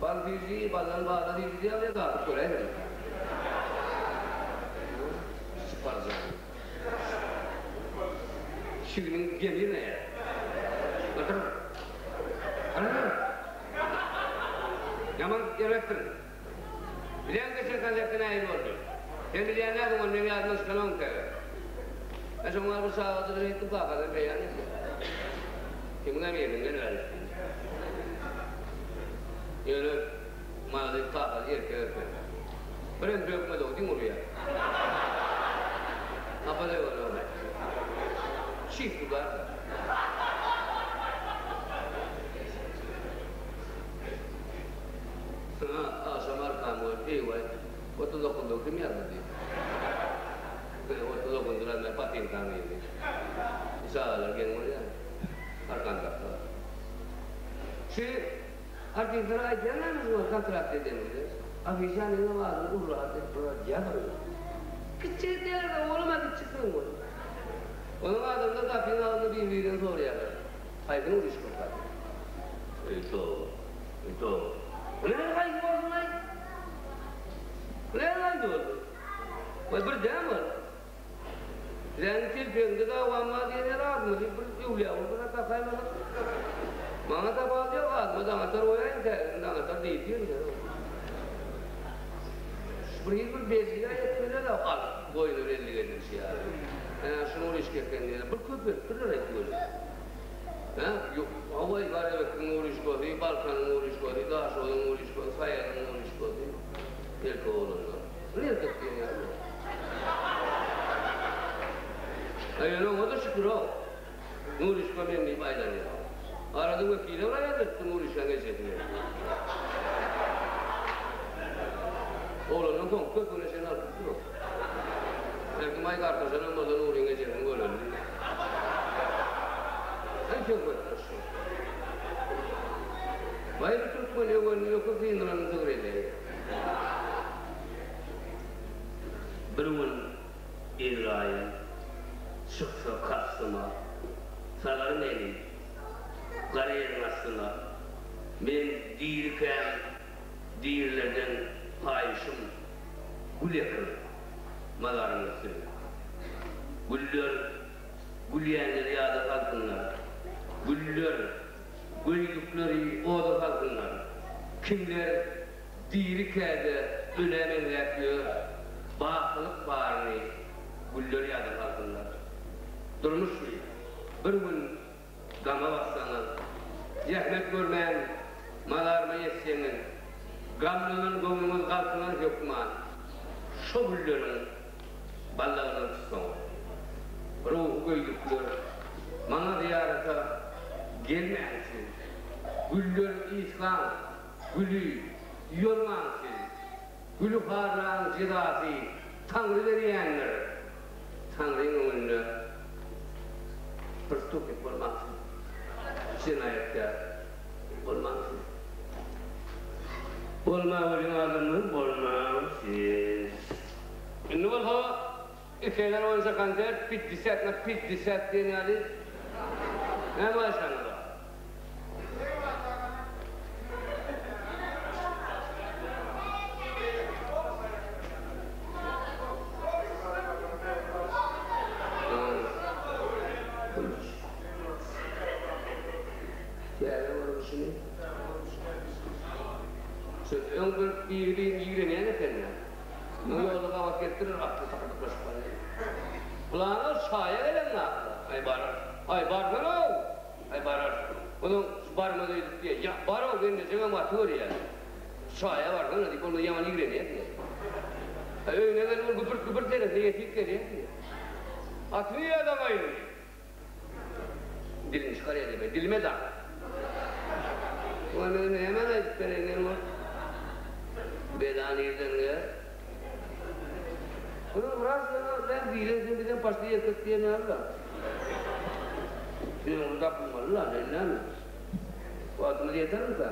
Bal süýji, baldan bala süýji diýýär, ýa dadyp göräýmeli. Syparjan. Şiginiň gemirmeýär. Otur. Otur. Ýaman erbetdir. Bilýäň geçen konsertde nähili boldy? Sen bilýän dälsiň ony meň ýadymdan çykanok tege. Men şoň ýaly bir çagajyk şeýtdim kakadan beýan etdi. Kimiňem ýerinden bäri üstünde. Ýöne maňa kakasy erkek eken. Birem bökmedi o diň urýar. Hapa döweli ony. Çyk bar. Saňa agşam arkamy görüp, Eý-waý, 39-da kim ýazdy diýip. 39-da men patinkaň diýdi. Çagalar geň bolýar. Arkan tapsa. Şu artistlere aýdýan näme şu wagt kontrakt edenimizde? Afişa neme baryny urra diýip bir zat ýazyň. Kiçijik edýärler-de, olam-a kiçijik bolýar. Onuň adamlar gapynyň agzynda bir-birinden soraýarlar. Haýsyny uruş bolsa. Eý toba, eý toba. Bu näme haýsy bolsun-aý? Bu näme haýsy bolsun? Waý bir däm ol. Biläniň telpeginde dawam bar diýen ýaly adyma diýip bir öwlüýä bolsa da takaýmasak. Maňa tapawut ýok, adyma daňatar goýaýyn, täzesini daňatar diýip ýörler. Bir hili bir bellige etmeli-de halk boýuna bellik edilişi ýaly. Ä, şuny uruş eken diýen. Bir köpeltdirler aýt welin. Hä, ýok, hawa, Garabekiriň uryşkasy, Balkanyň uryşkasy, Daşoguzyň uryşkasy, Saýadyň uryşkasy, erkek oglanlar. Bir erkek diýen ýaly ýok. A ýöne oňa-da şükür-ow. Nuryşka men diýip aýlanýar. Arada wekile bir aýadyrypdy Nuryşkaň ejesini. Oglandan soňky köpügine çenli alypdyr-ow. Belki Maý gartaşanam bolsa Nuryň ejesini göreli diýip. Aý söhbetdeş şol. Baý bir türkmen öwenini öküz syndyranyny sygyr edäýýär. Bir gün Ezraýyl çyksa kastyma, Salar meni gara ýeriň astyna. Men dirikäm Dirilerden haýyşym gül ekiň mazaryň üstüne. Güller gülýänleri ýada salsynlar. Güller göýdükleri oda salsynlar. Kimler dirikä-de ölä meňzäp ýör, bakylyk baryny güller ýada salsynlar. Durmuş bir gün Gama batsaňyz, zähmet görmän mazaryma ýetseňiz, Gamlanan göwnüňiz galkynar hökman, Şo gülleriň ballagyndan tutsaňyz. Ruhy göýdükler, maňa zyýarata gelmäň siz, Güller ysgaň, güli ýolmaň siz. Güli harlaň jezasy Taňry berýändir. Taňryň öňünde prestupnik bolmaň siz. Jenaýatkär bolmaň siz. Bolma welin adamlar bolmaň siz. Indi bolsa islegler boýunça konsert pitdesýat na pitdesýat diýen ýaly näme aýtsaňyz bar. Öň bir biri-birini ýigrenýän eken-dä. Öň ýolda gabat gelipdirler, atly takyrdyplaşyp barýar. Pylany şaýa gelen akla. Aý barar. Aý barsana-ow! Aý barar. Onuň şu barmaz öýdüp diýýär. Ýa, bar-ow, gelnejeňem gaty görýär. Şaýa barsana diýip, ondan ýaman ýigrenýär diýýär. Aý öýüne gelip ol güpürt-güpürt deresine ýetip gelýär diýýär. Aty nirä daňaýyn diýip. Dilini çykarýar diýme, dilime dak. Muňa men nämäni aýdyp bereýin men ol bela nirden gel. Munuň biraz ýöne ben diýlen sen bizden başga erkek diýen ýaly-da. Sen ony tapylmaly-la, sen näme? Wagtymyz ýetermikä?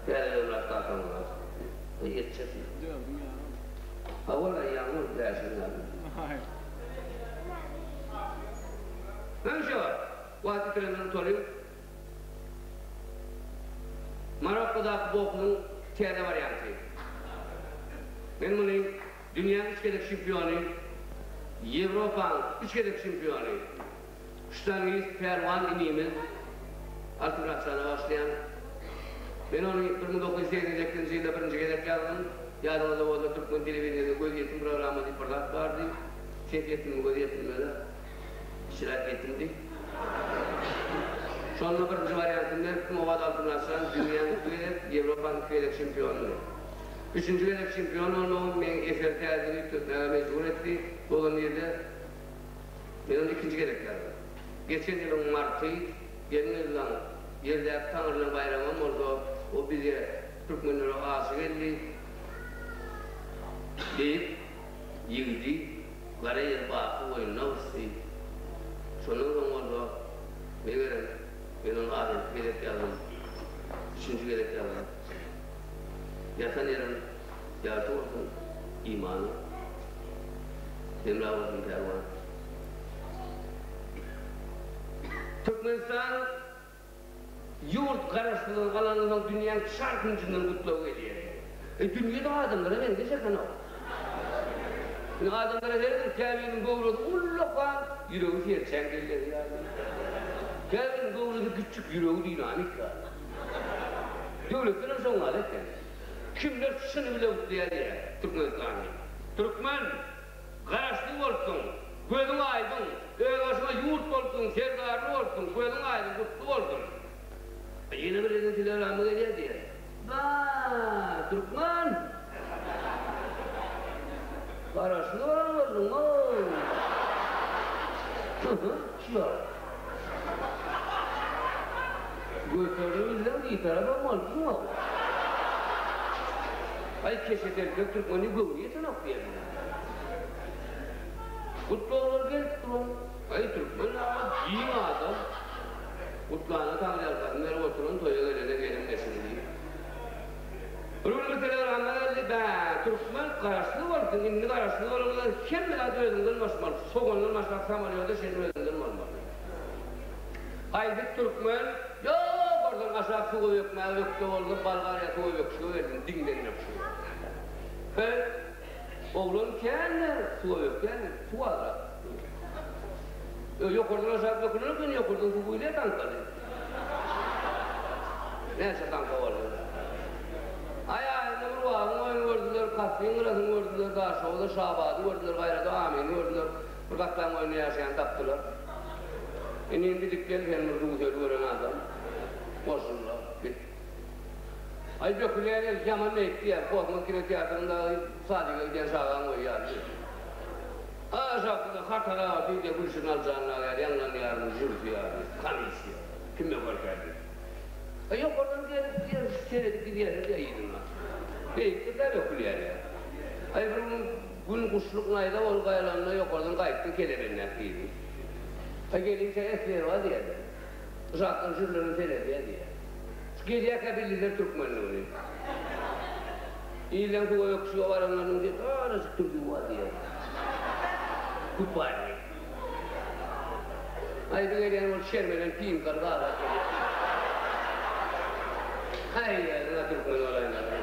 Täze ömrat kakaňyza. Ýetjek. Hawa-la, ýaňy boldy bäşiň ýarymy. Öňşe wagt ýitirenden utalyň. Marokkodaky boksuň täze warianty. Men muny dünýäň üç gezek çempiony, Ýewropaň üç gezek çempiony, ştangist Pälwan inimiz Altymyratjana bagyşlaýan. Men ony 1987-nji ýylda birinji gezek ýazdym. Ýadyňyzda bolsa türkmen telewideniýesinde Gözýetim programma diýip bir zat bardy. Ses ýetimmi göz ýetimmi-de kiçiräk ýetimdi. Şonda birinji wariantyny beripdim, Owaz Altynarçan dünýäň iki gezek, Ýewropanyň iki gezek çempionydy. Üçünji gezek çempion bolmagym meň eseri täzeden üýtgetmäge mejbur etdi. Bolan ýerde men ony ikinji gezek ýazdym. Geçen ýylyň marty gelin-gyzlaň ýerdäki taňrynyň baýramam bolsa, o bize, türkmenlere aşy geldi diýip, Ýigidi gara ýer baky boýnuna gysdy. Şondan soň bolsa, megerem, men ony ahyrky gezek ýazdym. Üçünji gezek ýazdym. Ýatan ýeriň ýagty bolsun, imanyň hemra bolsun, Pälwan. Türkmenistan Ýurt garaşsyzlygyny alandan soň dünýäň çar künjünden gutlag gelýär. E dünýede adamlara meňzeş eken-ow. Indi adamlara serediň, käbiriniň göwresi ullakan, ýüregi serçäň kellesi ýaly. Käbiriniň göwresi kiçjik, ýüregi dinamik ýaly. Döwletlerem şoň ýaly eken. Kimler çyny bile gutlaýar diýýär Türkmenistany. Türkmen! Garaşsyz bolupsyň, gözüň aýdyň, özbaşyňa ýurt bolupsyň, serdarly bolupsyň, gözüň aýdyň, gutly bolsun. Ýene bir eden telegramma gelýär diýýär. Ba, türkmen! Garaşsyz bolan bolduň-ow! Hı-hı, şular. Göterilip bilseň bitarapam bolupsyň-ow. Aý, keşe telpek türkmeni göwni ýetenok diýýär. Gutlaglar gelip duran. Aý türkmen aga giň adam. Gutlana taňryýalkasyn berip oturan toýa gelene gelin eşigi diýip. Bir gün bir telegramma geldi, Bä, türkmen garaşsyz bolupsyň, indi garaşsyz bolanyňdan hemme zat özüňden başmaly, sogandan başlap samolýoda çenli özüňden bolmaly. Haýsy türkmen ýokardan aşak suwa bökmäge ökde bolsa, Bolgariýa suwa böküşige gelsin, diňden böküşige. He, oglan kändir, suwa bökýän, suw azrak. Ýokardan aşak bökülen eken, ýokardan suw guýulýar taňkaly. Näçe taňka bolsa. Aý, aýynda bir wagyň oýuny gördüler, Kassyň gyrasyny gördüler, Daşhowuzda Şabady gördüler, Gaýrada Amyny gördüler, bir gatlaň oýunda ýaşaýany tapdylar. Indi indi dik gel, sen bir suw-söl gören adam. Goşul-la, git. Aý, dökülýän el ýaman beýik diýýär, Kosmos kinoteatryndaky sadige gidýän çagaň oýy ýaly diýýär. Aşakda-da hatara diýdi, Gülşirin Aljanyň ýaly ýaňlanýaryn jürsi ýaly, komissiýa, kim ýokarka diýip. Aý, ýokardan gelip diýýär, seredip gidýärler diýýär yzyna. Beýikdir-dä dökülýär ýa. Aý, bir gün Gün guşluk naýza bolup gaýalanda ýokardan gaýtdy kelebendäki biri. Aý gelinçä esger bar diýýärler. Uşakdan jürlenen seredýär diýýär. Şu gelýärkä bildiler türkmenligini. Ilden suwa öküşige baranlarynyň diýip azajyk türdügi bar diýýär. Kupalnik. Aý bir gelýän bolup şermenen pimkaly gazak gelýär. Aý ýa türkmen bolaýmaly.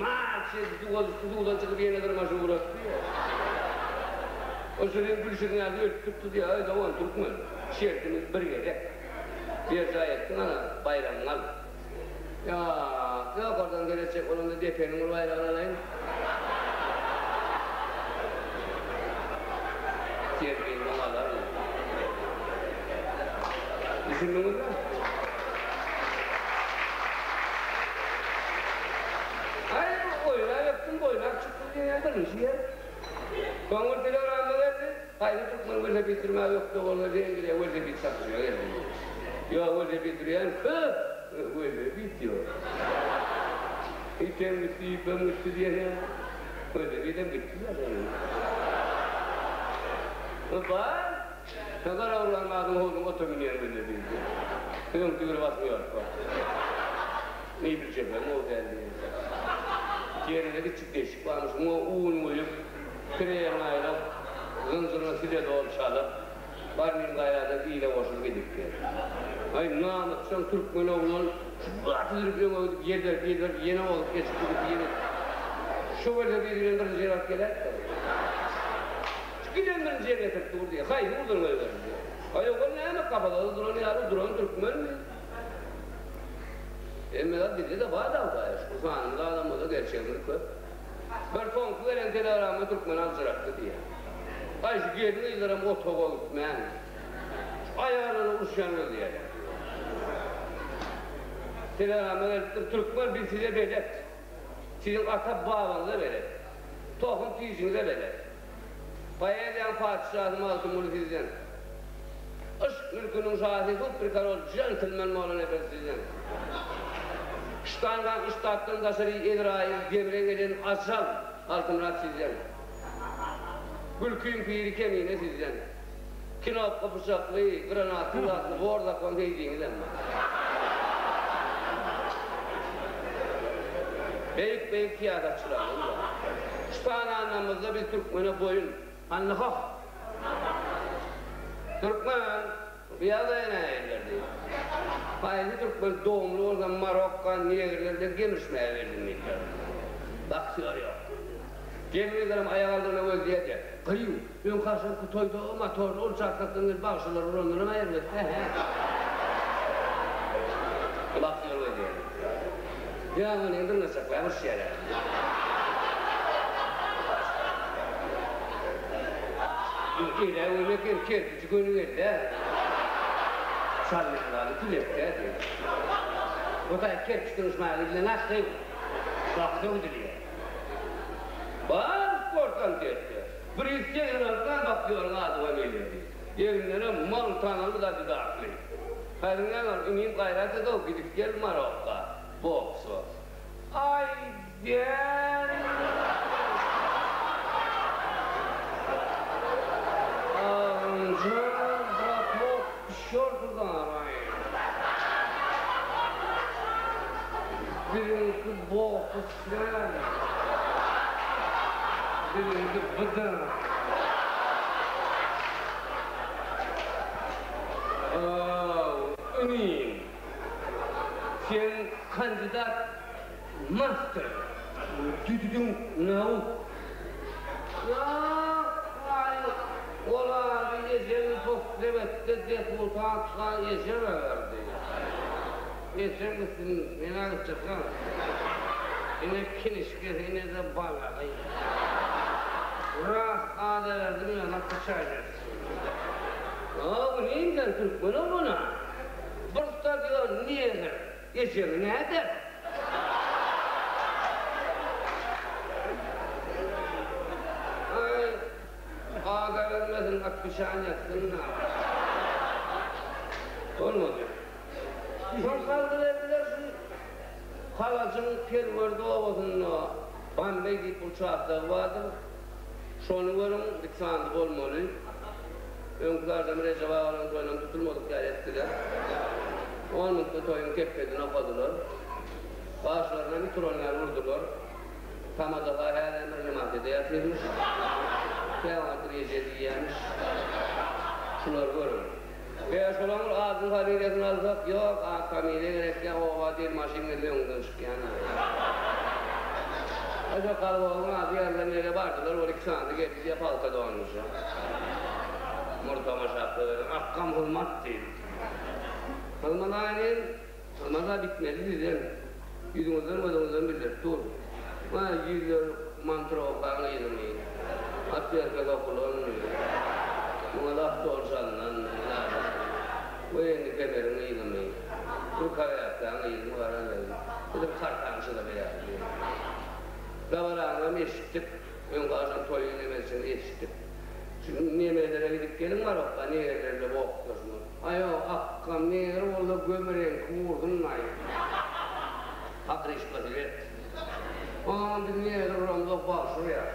Marş edip suwa düşdi, suwdan çykyp ýene dyrmaşyp ugrady diýýär. O şirin gülşirin ýaly ölüp tutdy diýýär, Aý dogan türkmen, şertimiz bir gezek. Berjaý etdiň ana, baýragyňy al. Ýa. Ýokardan seretjek bolanda depeniň bir baýragyny alaýyn. Terbiýeňden galaryn. Düşündiňizmi? Aý, bu oýnap ötdüm, boýnap çykdym diýýän birinji ýer. Soň bir telegramma geldi. Haýsy türkmen welosiped sürmäge ökde bolsa Wengriýa welosiped çapyşyga geldi. Ýok, welosiped sürýän köp, welosiped ýok. Item gitdi, ýüpem gitdi diýen ýaly. Welosipedem gitdi zaten. Bar, Garagurlan adyň howzuň ota münýän welosipedi. Öňki tigiri basym ýok. Neý biljekler, o däl diýen. Ýerinde kiçjik deşik barmyş, muňa un guýup, Kireýiň aýryp, zynjyryna siledol çalyp, Barnym gaýradan ile goşulyp gidip gel. Aý, namysjaň türkmen oglan şu gaty sürüp öňe gidip ýelberip ýelberip ýene ozup geçip gidip ýene şu welosipedi bilen birinji ýere alyp geläýipdir. Şu giden birinji ýere getirip dur diýýär. Haýsy ugurdan goýberdi diýýär. Aý, oglan näme kafasada duran ýaly duran türkmenmi? Hemme zat bizde-de bar dagdaýa. Şu sanymyz azam bolsa gerçegimiz köp. Bir soňky gelen telegramma türkmeni aljyratdy diýýär. Aý şu gelin gyzlaram otaga gitmän, şu aýallaryna uruşýan gözleýärler diýýär. Telegramma gelipdir, Türkmen biz size belet. Siziň ata babaňyza belet. Tohum tijiňize belet. Poeziýaň patyşasy Magtymguly sizden. Yşk mülküniň şasy super korol jentlmen Mollanepes sizden. Ştangaň ştatdan daşary Ezraýyl demre gelen ajal Altymyrat sizden. Gülkiň piri Kemine sizden. Knopka pyçakly, granatly zatly bor zakon Seýdiňizem bar. Beýik-beýik syýasatçylarymyz bar. Şu sananlarymyzda biz türkmene boýun. Annahoh! Türkmen bu ýagdaýa nähilidir diýip. Haýsy türkmen dogumly bolsa Marokka negrler bilen gemirişmäge geldim diýipdir. Baktýor ýok. Gelmezlerem aýak aldygyna gözleýärdi. Gyýw, öňki agşamky toýda o motorly ol çatlakdan gelip bagşylar urandanam erbet, hä-hä. Baktýor gözleýärdi. Ýa ony dyrnaçaklap uruşýarlar. Ele göni gel, kerpiji göni gel-dä. Çalýanlary tületdä diýýär. Bu taý kerpiç dyrnyşmaga gidilende asly bakja gidilýär. Bar sportam ketde. 186 sany baktýoryň ady familiýasy. Eginlerem mal tanaly da didakly. Häzir näme ol inim gaýrat edow gidip gel Marokka boksa. Aý däl. Agynjan bratok şorty daraý. Biziňki boks däl. Biziňki bydyr. Aw, inim, sen kandidat master, düdüdiň nauk. Ýa-aý, ol ady ejem poslebetde deputatka ejeme berdi. Ejem gitsin, men-ä gitjek-ä. Ine kinişkesi, ine-de balagy. Ras ada berdim, ýöne pyçaýjak. Aw, nirden türkmen oglana? Bir stadion negr ejeňi näder? Aý, ada bermesin, otwişan ýatsyn-da. Bolmady. Soň salgy berdiler şu Halajyň Perwerdi obasynda Bambeý diýip uçastogy bardyr. Şony görüň, diksandy bolmaly. Öňki adam Rejep agalaň toýunam tutulmadyk ýaly etdiler. On minutda toýuň kepbedini okadylar. Başlarynam it uran ýaly urdular. Tamada-ha hälem reanimasiýada ýatyrmyş. Käwagt reje diýýämiş. Şulary görüň. Bä, şolaň bir adyny familiýasyny alsak, ýok, at familiýa gerek däl, oba diýen maşyn gelse öňüňden çykýan. Şo kolhozyň ady ýazylan ýere bardylar, ol iki sany geldi diýýär, pagta donmuşa. Murtama şapka berdim, Akgam hyzmat diýdi. Hyzmat aýnym, hyzmat-a bitmeli sizden. Ýüzüňizden gözüňizden bildirip dur. Mana ýüzler mantrowkaň yzyny, otwerka sokulanmy, muňa lastol çalnanmy, we indi kemeriň yzyny, rukawýatkaň yzyny garaz edil kartaň çyzygy ýaly. Dabaraňam eşitdik, öňki agşam toýuň nemesini eşitdik. Şu nemelere gidip geliň barokka, negerlerle boklaşma. Aýo, akgam, neger bolsa göm reňki ursun-aý. Pokryşkasy bet. Oňam biz neger uramzok bagşy urýar.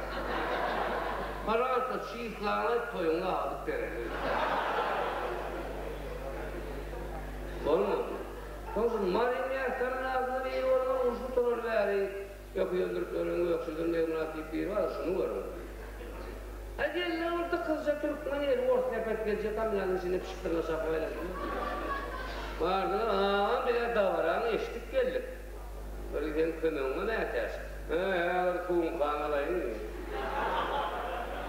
Pažalsta, çyslaňy aýt, toýuňy dagadyp bereli. Bolmady. Soň şu Maryn ýaşlaryndakyna biri bolmaly, uruş gutarar bäri öküz öldürip ýören Gökçeden Begmyrat diýip biri bar, şuny görüň. Aý gelne ol dykyzja türkmen eli ors sepet geljek kameraň içinde pişik dyrna çapyp aýlanyp ýör. Bardylar, agam biz-ä dabaraňy eşidip geldik. Bir seň kömegiňe mätäç. Hä, häzir sumkaňy alaýyn diýdi.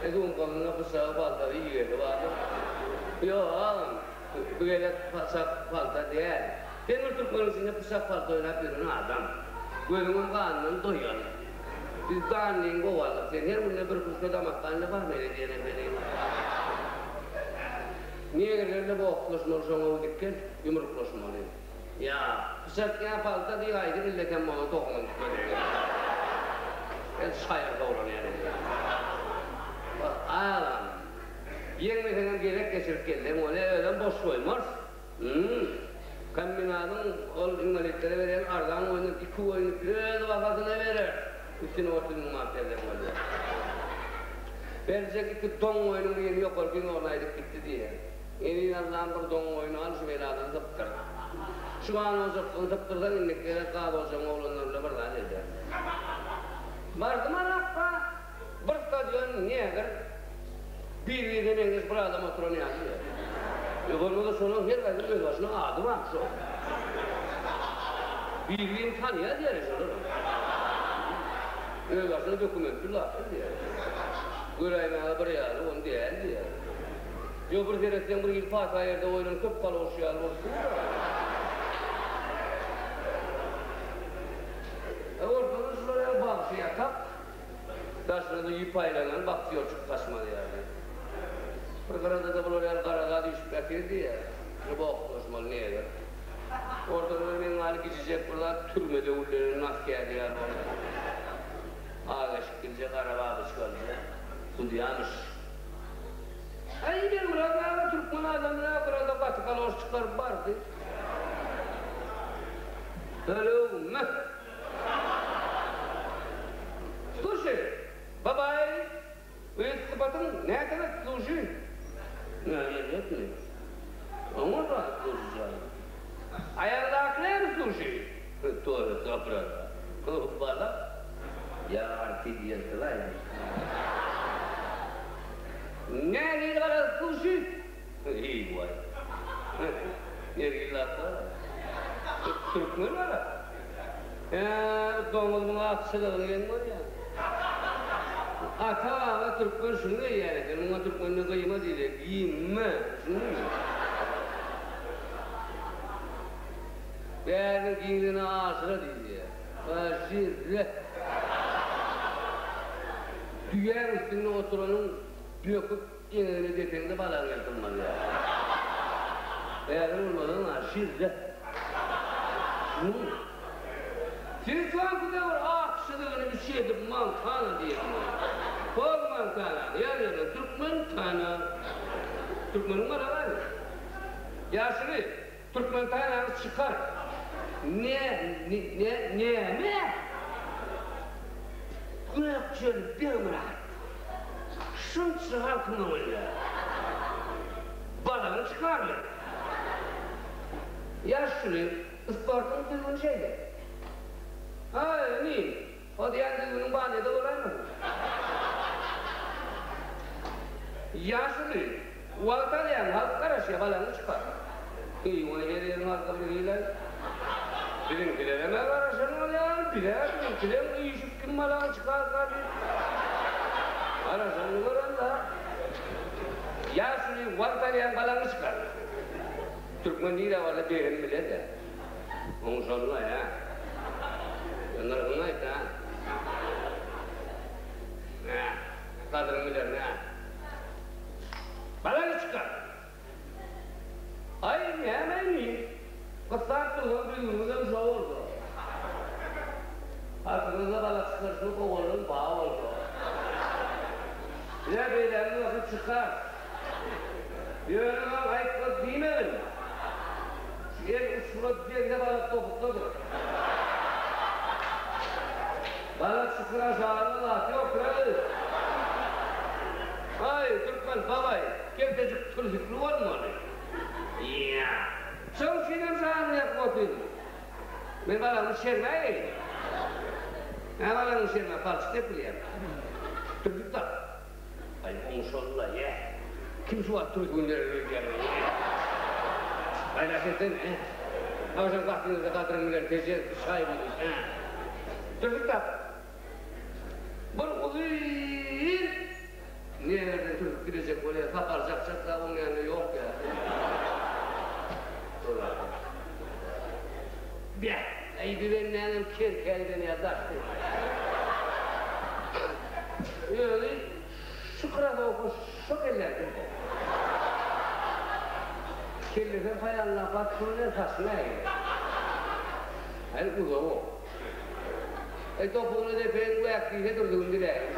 E sumkamda pyçagy, paltasy, igesi bardyr. Ýok, agam, bu gezek pyçak, palta däl. Sen bir türkmeniň içinde pyçak, palta oýnap ýören adam. Gözüňem ganyndan doýan. Biz danlyň gowy aldyk. Sen her günde bir kuşka damakganyna barmaýly diýen ekeniň. Negrlerle boklaşmaly şoňa dikgel, ýumruklaşmaly. Ýa, pyçak ýa palta diý gaýdy illekem bolan tohumyny tükedeýin. El şaýyr dogran ýaly edýär. Wah, agam, ýeňmeseňem gezek geçirip gelseň bolýa, özem boş goýmarys. Hüm. Kombinatyň ol inwalitlere berýän arzan goýundan iki goýuny öz bahasyna berer. Üstüne 30 müň manat berseň bolýar. Berjek iki doň goýnuň birini ýokarky oglan aýdyp gitdi diýýär. Eziz Allam bir doň goýny al şu beladan sypdyr. Şu gan ojakdan sypdyrsaň indiki gezek gaz ojagyň oglanlary bilen bir zat eder. Bardym Arapga bir stadion negr bir-birine meňzeş bir adam oturan ýaly ýer. Ýok bolmasa şolaň her haýsynyň özbaşyna ady bar şo. Bir-birini tanýar diýer şolar. Özbaşyna dokumentli zatlar diýer. Göräýmäge bir ýaly ony däl diýer. Ýok bir seretseň bir hili pata ýerde goýlan köp galoş ýaly bolup dur-da. E ortada şular ýaly bagşy ýatak, daşyna-da ýüp aýlanan baktýorçuk gaçmaz ýaly. Bir gyrada-da bular ýaly gara zat üýşüp ýatyr diýýär. Şu boklaşmaly negr. Ortada bir meň ýaly gijijek bir zat türmede güllenen nas käse ýaly bolup. Ak eşikilje, gara babyçkalyja sudýamyş. Aý Begmyrat aga türkmen adamyna gyrada gaty galoş çykaryp bardy. Tölegmi? Sluşi, babaý, öz sypatyň näteňet sluşi? Nä erbetmi? Oňa zat sluşi jaý. Aýagyňdaky näme sluşi? Tory topraga. Balak ýa artidýeltilaý. Nähili garaz suşi? Eý-waý. Nergil zat bar. Türkmen gara. Hä, bu doňuz muň akçylygyny geň görýän. Ata-baba türkmen şuny geýýän eken. Muňa türkmende gyýma diýilýär. Giýinme, düşündiňmi? Bäriniň giňligine aşyra diýilýär. Aşyra. Düýäň üstünde oturanyň böküp eňegine depeňde balagyň ýyrtylmaz ýaly. Häzir bolmasaň aşyra. Düşündiňmi? Siz soňky döwür ak çyzygyny üç edip Montana diýen bolýar. Hol Montanany ýazýarlar Türkmen tana. Türkmeniň balagy aýry. Ýaşuly. Türkmen taýlaňy çykar. Ne, ne, näme? Gökjeli Begmyrat. Şunça halkyň öňünde. Balagyny çykarmy? Ýaşuly, sportuň düzgüni şeýle. Aý, inim, o diýýän düzgüniň banýada bolaýmasyn? Ýaşuly, Wagt alýaň, halk garaşýar, balaňy çykar. Eý, ony her ýeriň halky bir hili-aý. Biziňkilerem-ä garaşan bolýar, biz-ä biziňkileň üýşüp kim balaňy çykarka diýip garaşanyny göremzok. Ýaşuly, wagt alýaň, balaňy çykar. Türkmen nirä barsa begini biler-dä. Oňuşalyň-aý, hä? Agzyňyzda balak çykaryşyny kowalan bar bolsa. Ýa beýlägini basyp çykar. Ýöne maňa aýtmaz diýmegin. Şu el uçura deňde balak topukdadyr. Balak çykyr aşagynda zat ýokdur-aý. Aý, türkmen babaý, keltejik türsükli bolmaly. Ýa. Şoň üçinem janyny ýakyp otyryn. Men balagymy şermäýeýin. Hä balagyňy şermä palçyk depilýär. Türsük tap. Aý oňşaly-la, ýe. Kim şu wagt türsügini berer öýdýäň? Gaýrat etsene, hä. Agşam gatyňyzda gadyryňy biler Tejen şaý diýdi, hä. Türsük tap. Bir uzyn neberden türsük dilejek bolýar, Sapar Jakjak dagy oň ýanynda ýok ýa. Beh, aý bi bendäňem kerkä giden ýa daşdy. Özi şu krasowka şo kelläňki bu. Kellesem haýalynda bat şuny saçyny ägir. Aý uzak o. Aý topugyny depeýin wäk diýse durdugyn diläýin.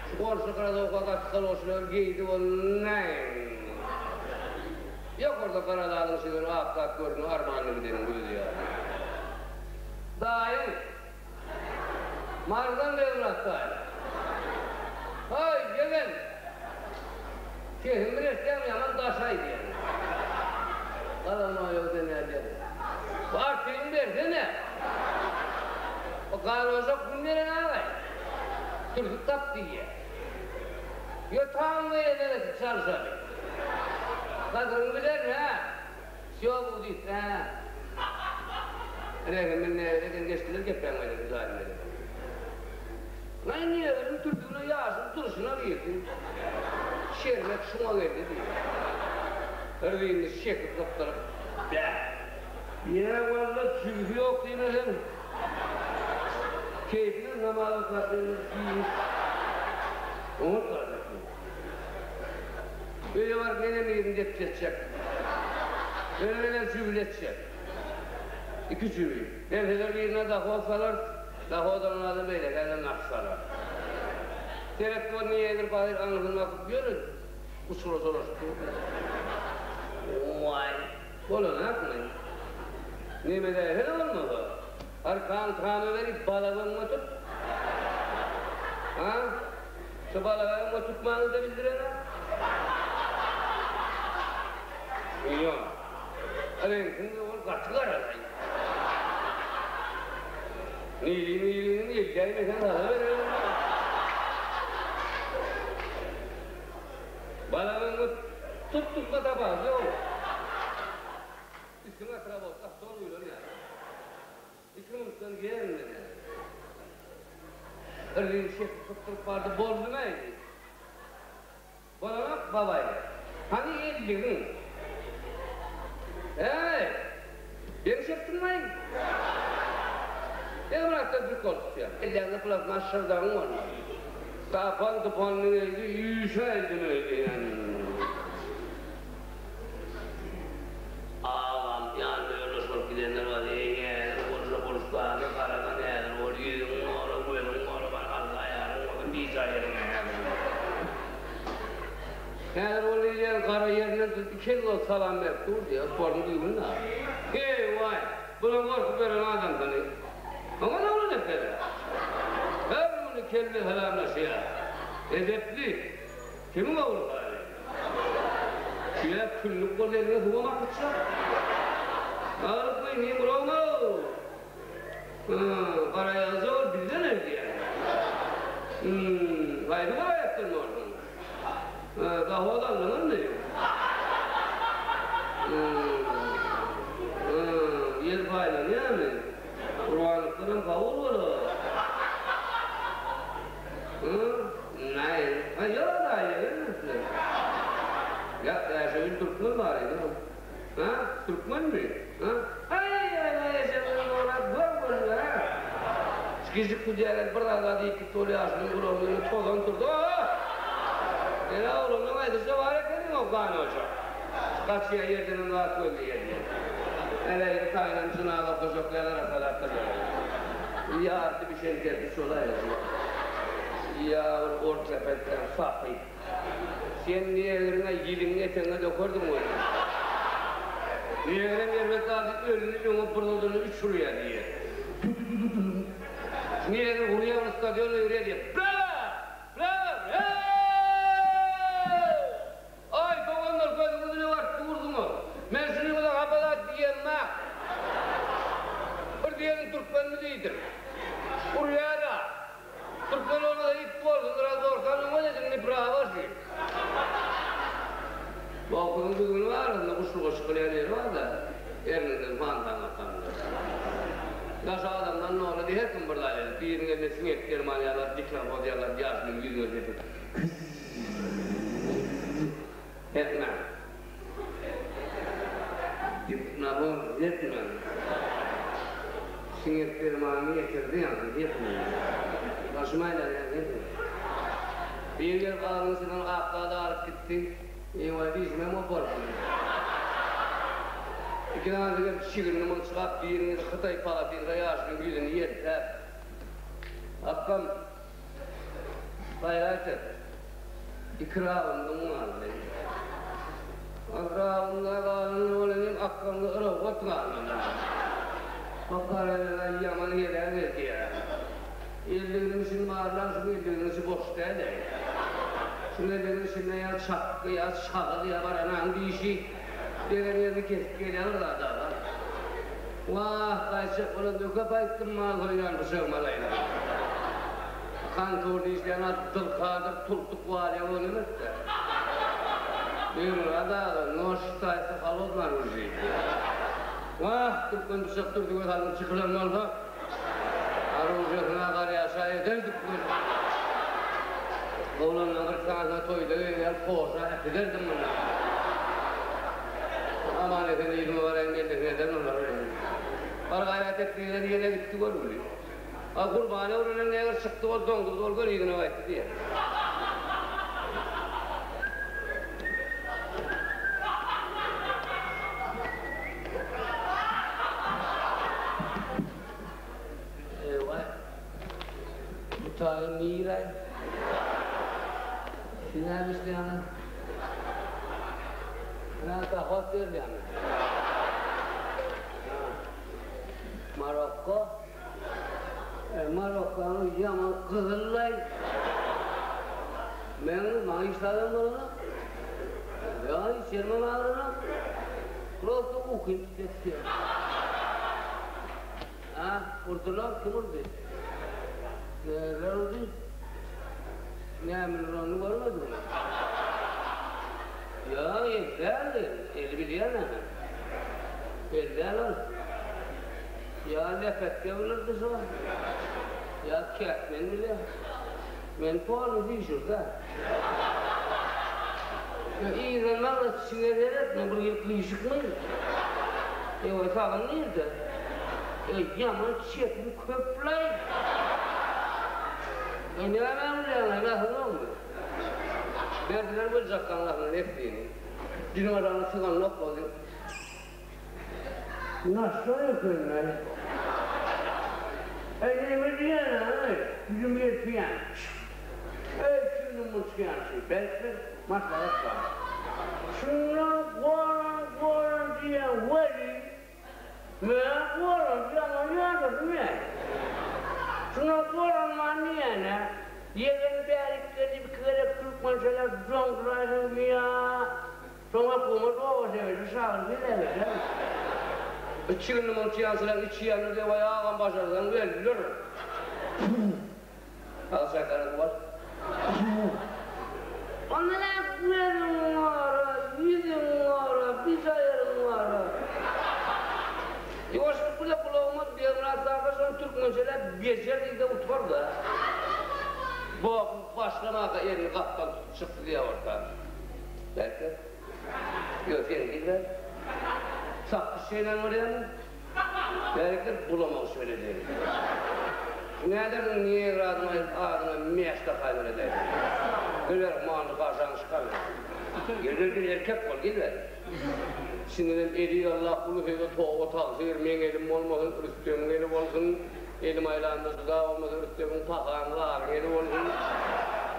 Şu goňşy krasowka gaty kaloşlary geýdi ol näin. Ýokarda gara zadyň şigeri ak zat göründi armanly gideniň gözi ýaly. Daýyň! Marydan Begmyrat daýy. Haý, ýegen! Sesimi bir eşitýäňmi, ýaman daş aýdýaň. Galan oýa dönýär. Bu artygyňy bersene. O garojak gün beren agaý. Türsük tap diýýär. Ýo taňňy ederesi çalşaly. Gadyryňy bilerin hä. Wsýo budit hä. Rehimli nägileden geçdiler gepäň meni jaýym meni. Naý niýebirin türdügine ýaşyl durşuna girdi. Şermek şuňa geldi diýdi. Rzynly şekil gypdyryp. Bäh. Ýa walla jübüsi ýok diýmeseň. Keýpine namaz okap ýörmüş diýmiş. Oňat gardaş bu. Öýe baryp menem birini depjetjek. Ýöne menem jübületjek. Iki jübi. Berseler birine dahod salarys, dahod alan adam beýlekä-de nah salar. Seret gör niýedir baýyr aňyrsyny bakyp ýörün. Uçura çolaşyp dur. Waý, bolanakmy? Neme däýsene bolmasa. Arkaň tama berip balagyňy götür. Ha? Şu balagyňy tutmanyňy-da bildirene. Ýok. Reňkiň ol gaty garalaý. Nili niliniň elläýmeseň saza bererin. Balagyňy tut tutma tapasy ýok. Üstüňe atrabot awtor guýlan ýaly. Iki minutdan gelin diýýär. Irgin çekip sypdyryp bardy, boldumy-aý diýip. Bolanok babaý. Hany elligiň? Äý! Beni çekdiňmi-aý? Begmyratdan prikol tutýan. Elläňde plastmas şyrdagyň bolmaly. Tapan tupanyny geýdi, üýşäýdim öýdýän. Agam, ýanynda ýoldaş bolup gidenler bar, eý, häzir bolsa boluşdada garadan häzir bol, ýüzüň gora, gözüň gora, bar Alla ýaryň bolsun, bijaý ýeriňe häzir bol. Häzir bol diýilýän gara ýerinden tutup iki el bolup salam berip dur diýýär, sportuň düzgüni-dä. Eý, waý, bulam gorkup ýören adamsyny. Oňa dogry mesele. Her güni kelle salamlaşýar. Edepli. Kimiň ogly Haly? Şüýä küllük bol eliňe suwam akytjak. Alyp goý niň gulagyna-ow. Garaýagyzja ol bizden öýdýän. Hum, haýsy welaýatdan borsuň? Dahod aldyňyzmy? Hum, ýer paýlanýarmy? Gurbanlyklaram kabul bolar. Ýarty bişen kerpiç bolaýmasyn. Ýa bir ortopedden sapy. Sen negriňe ýiliňi etegiňe dökerdiň welin. Negrem erbet zady ölüni öňe burnadyny üç urýar diýýär. Negr urýar ony stadiona ýörýär diýýär. Brawa! Brawa! Heeý! Aý, doganlar, gözüňiz bilen baryp durduňyz. Men şunyňyza hapa zat diýemok. Bir diýeniň türkmenmi diýdim. Urýar-a. Türkmen bolmasa it bolsun, biraz gorkan öňe dedim, indi prawa şu. Bogsuzyň düzgüni bar arasynda guşluga çykylýan ýeri bar-da, erniňden fontan akanlar. Ýaş adamdan nolady her kim bir zat edip, biriniň eline siňek derman ýalap, diklofos ýalap, ýaşulyň ýüzüne sepip, Etme. Gipnoz etme. Siňek dermanyny getirdi ýaňky, etme. Başym aýlanýar, etme. Biri gelip agzynyň içinden ak zady alyp gitdi. Eý-waý, dişimem gopardy. Iki sanysy gelip çigrini mylçgap, biriniňki hytaý palatinka ýaşulyň ýüzüni ýelpäp. Akgam, Gaýrat et. Iki raundyň galdy. Ol raunda galany bolan hem aklyňda yrawat galmady. Bakar-a ýaman heläk edýär. Elliginiň içini barlaň, şuň elliginiň içi boş däl-ä. Şuň elliginiň içinde ýa çakgy, ýa şagyz, ýa baranaň dişi degen ýerini kesip gelýän bir zat-a bar. Wah, gaýtjak bolanda köp aýtdym mal soýýan pyçagymy alaýyn diýip. Kontorda işleýän Abdylkadyr Tultuk Walýa bolan emes-dä. Begmyrat aga, noş şitaýsa holodno oružie diýýär. Wah, türkmen pyçak dürtüge salnyp çykylan bolsa, oružýasyna garýaşa ederdik welin. Oglanlaryň bir sanysyna toýda geýýän poşa äkiderdim muny. Aman-esen yzyma baraýyn, mellesini ederin olar bilen. Bar gaýrat et diýdiler, ýene gitdi görgüli. A Gurbany öwrenen negr çykdy, ol doňdurdy, ol göni yzyna gaýtdy diýýär. Eý-waý. Bu taýy nire? Siz näme işleýäňiz? Näme dohod berýäňiz? Ha. Marokko? E, Marokkanyň ýaman gyzyllaý. Meň maňa hiç zadam bolanok. Ýa hiç ýerimem agyranok. Prosto ukym tutýar. A, urdular, kim urdy? Näler urdy? Näme uranyny görmediňmi? Ýa, el däldi, eli bilýän-ä men. El däl ol. Ýa lepetge bilirdi şo, ýa kätmen bilýär. Meni polny süýşürdi-ä. Ýa yzdan maňa çiňe seretme, bir hili gyşykmy? Eý, sagyn nirde? Eý, ýaman çepiň köp-laý. Eý, nämä gülýäň-aý, nasyňokmy? Berdiler Güljakgaň asyna neslini. Diliň aşagyna syganyny oklady. Naşşa eken-laý. Eý, näme diýýän-aý, ýüzüm ýelpýän. Eý, çüňňüm uçýan şu, belki maslahat bar. Şundan goran, goran diýýän weli, men goran ýaman ýadadym ä. Şundan goranman diýýän-ä, ýegen bärik gelip iki gezek türkmençeläp doňduraýsaň diýýä. Soň hökümet oba sebiti şagyr geläberýär. Içigini mylçýançylaň içýändir diýip aý agam başarsaň öldür. Al şakanyňy bol. Onda näme gözüň gara, ýüzüň gara, bijaýaryň gara. Ýuwaşlyk bile gulagyma Begmyrat kaka şony türkmençeläp bejer diýse utar-da. Boguň başlamaka elini gapdal tutup çykdy diýýär orta. Belki. Ýok, sen diýme. Sakgyç çeýnän bolýarmy? Belki, bulamak şöyle diýelim. Nädersiň negr adyňy aýdyp adyňa mäş dakaýmaly edäýseň. Gel bärik manly gaşaňy çykar. Gel gel gel erkek bol gel bärik. Şindenem eziz Allah uly söze toba tagsyr meň elim bolmasyn Rüstemiň eli bolsun. Elim aýlanda juda bolmasa Rüstemiň pahan zaryň eli bolsun.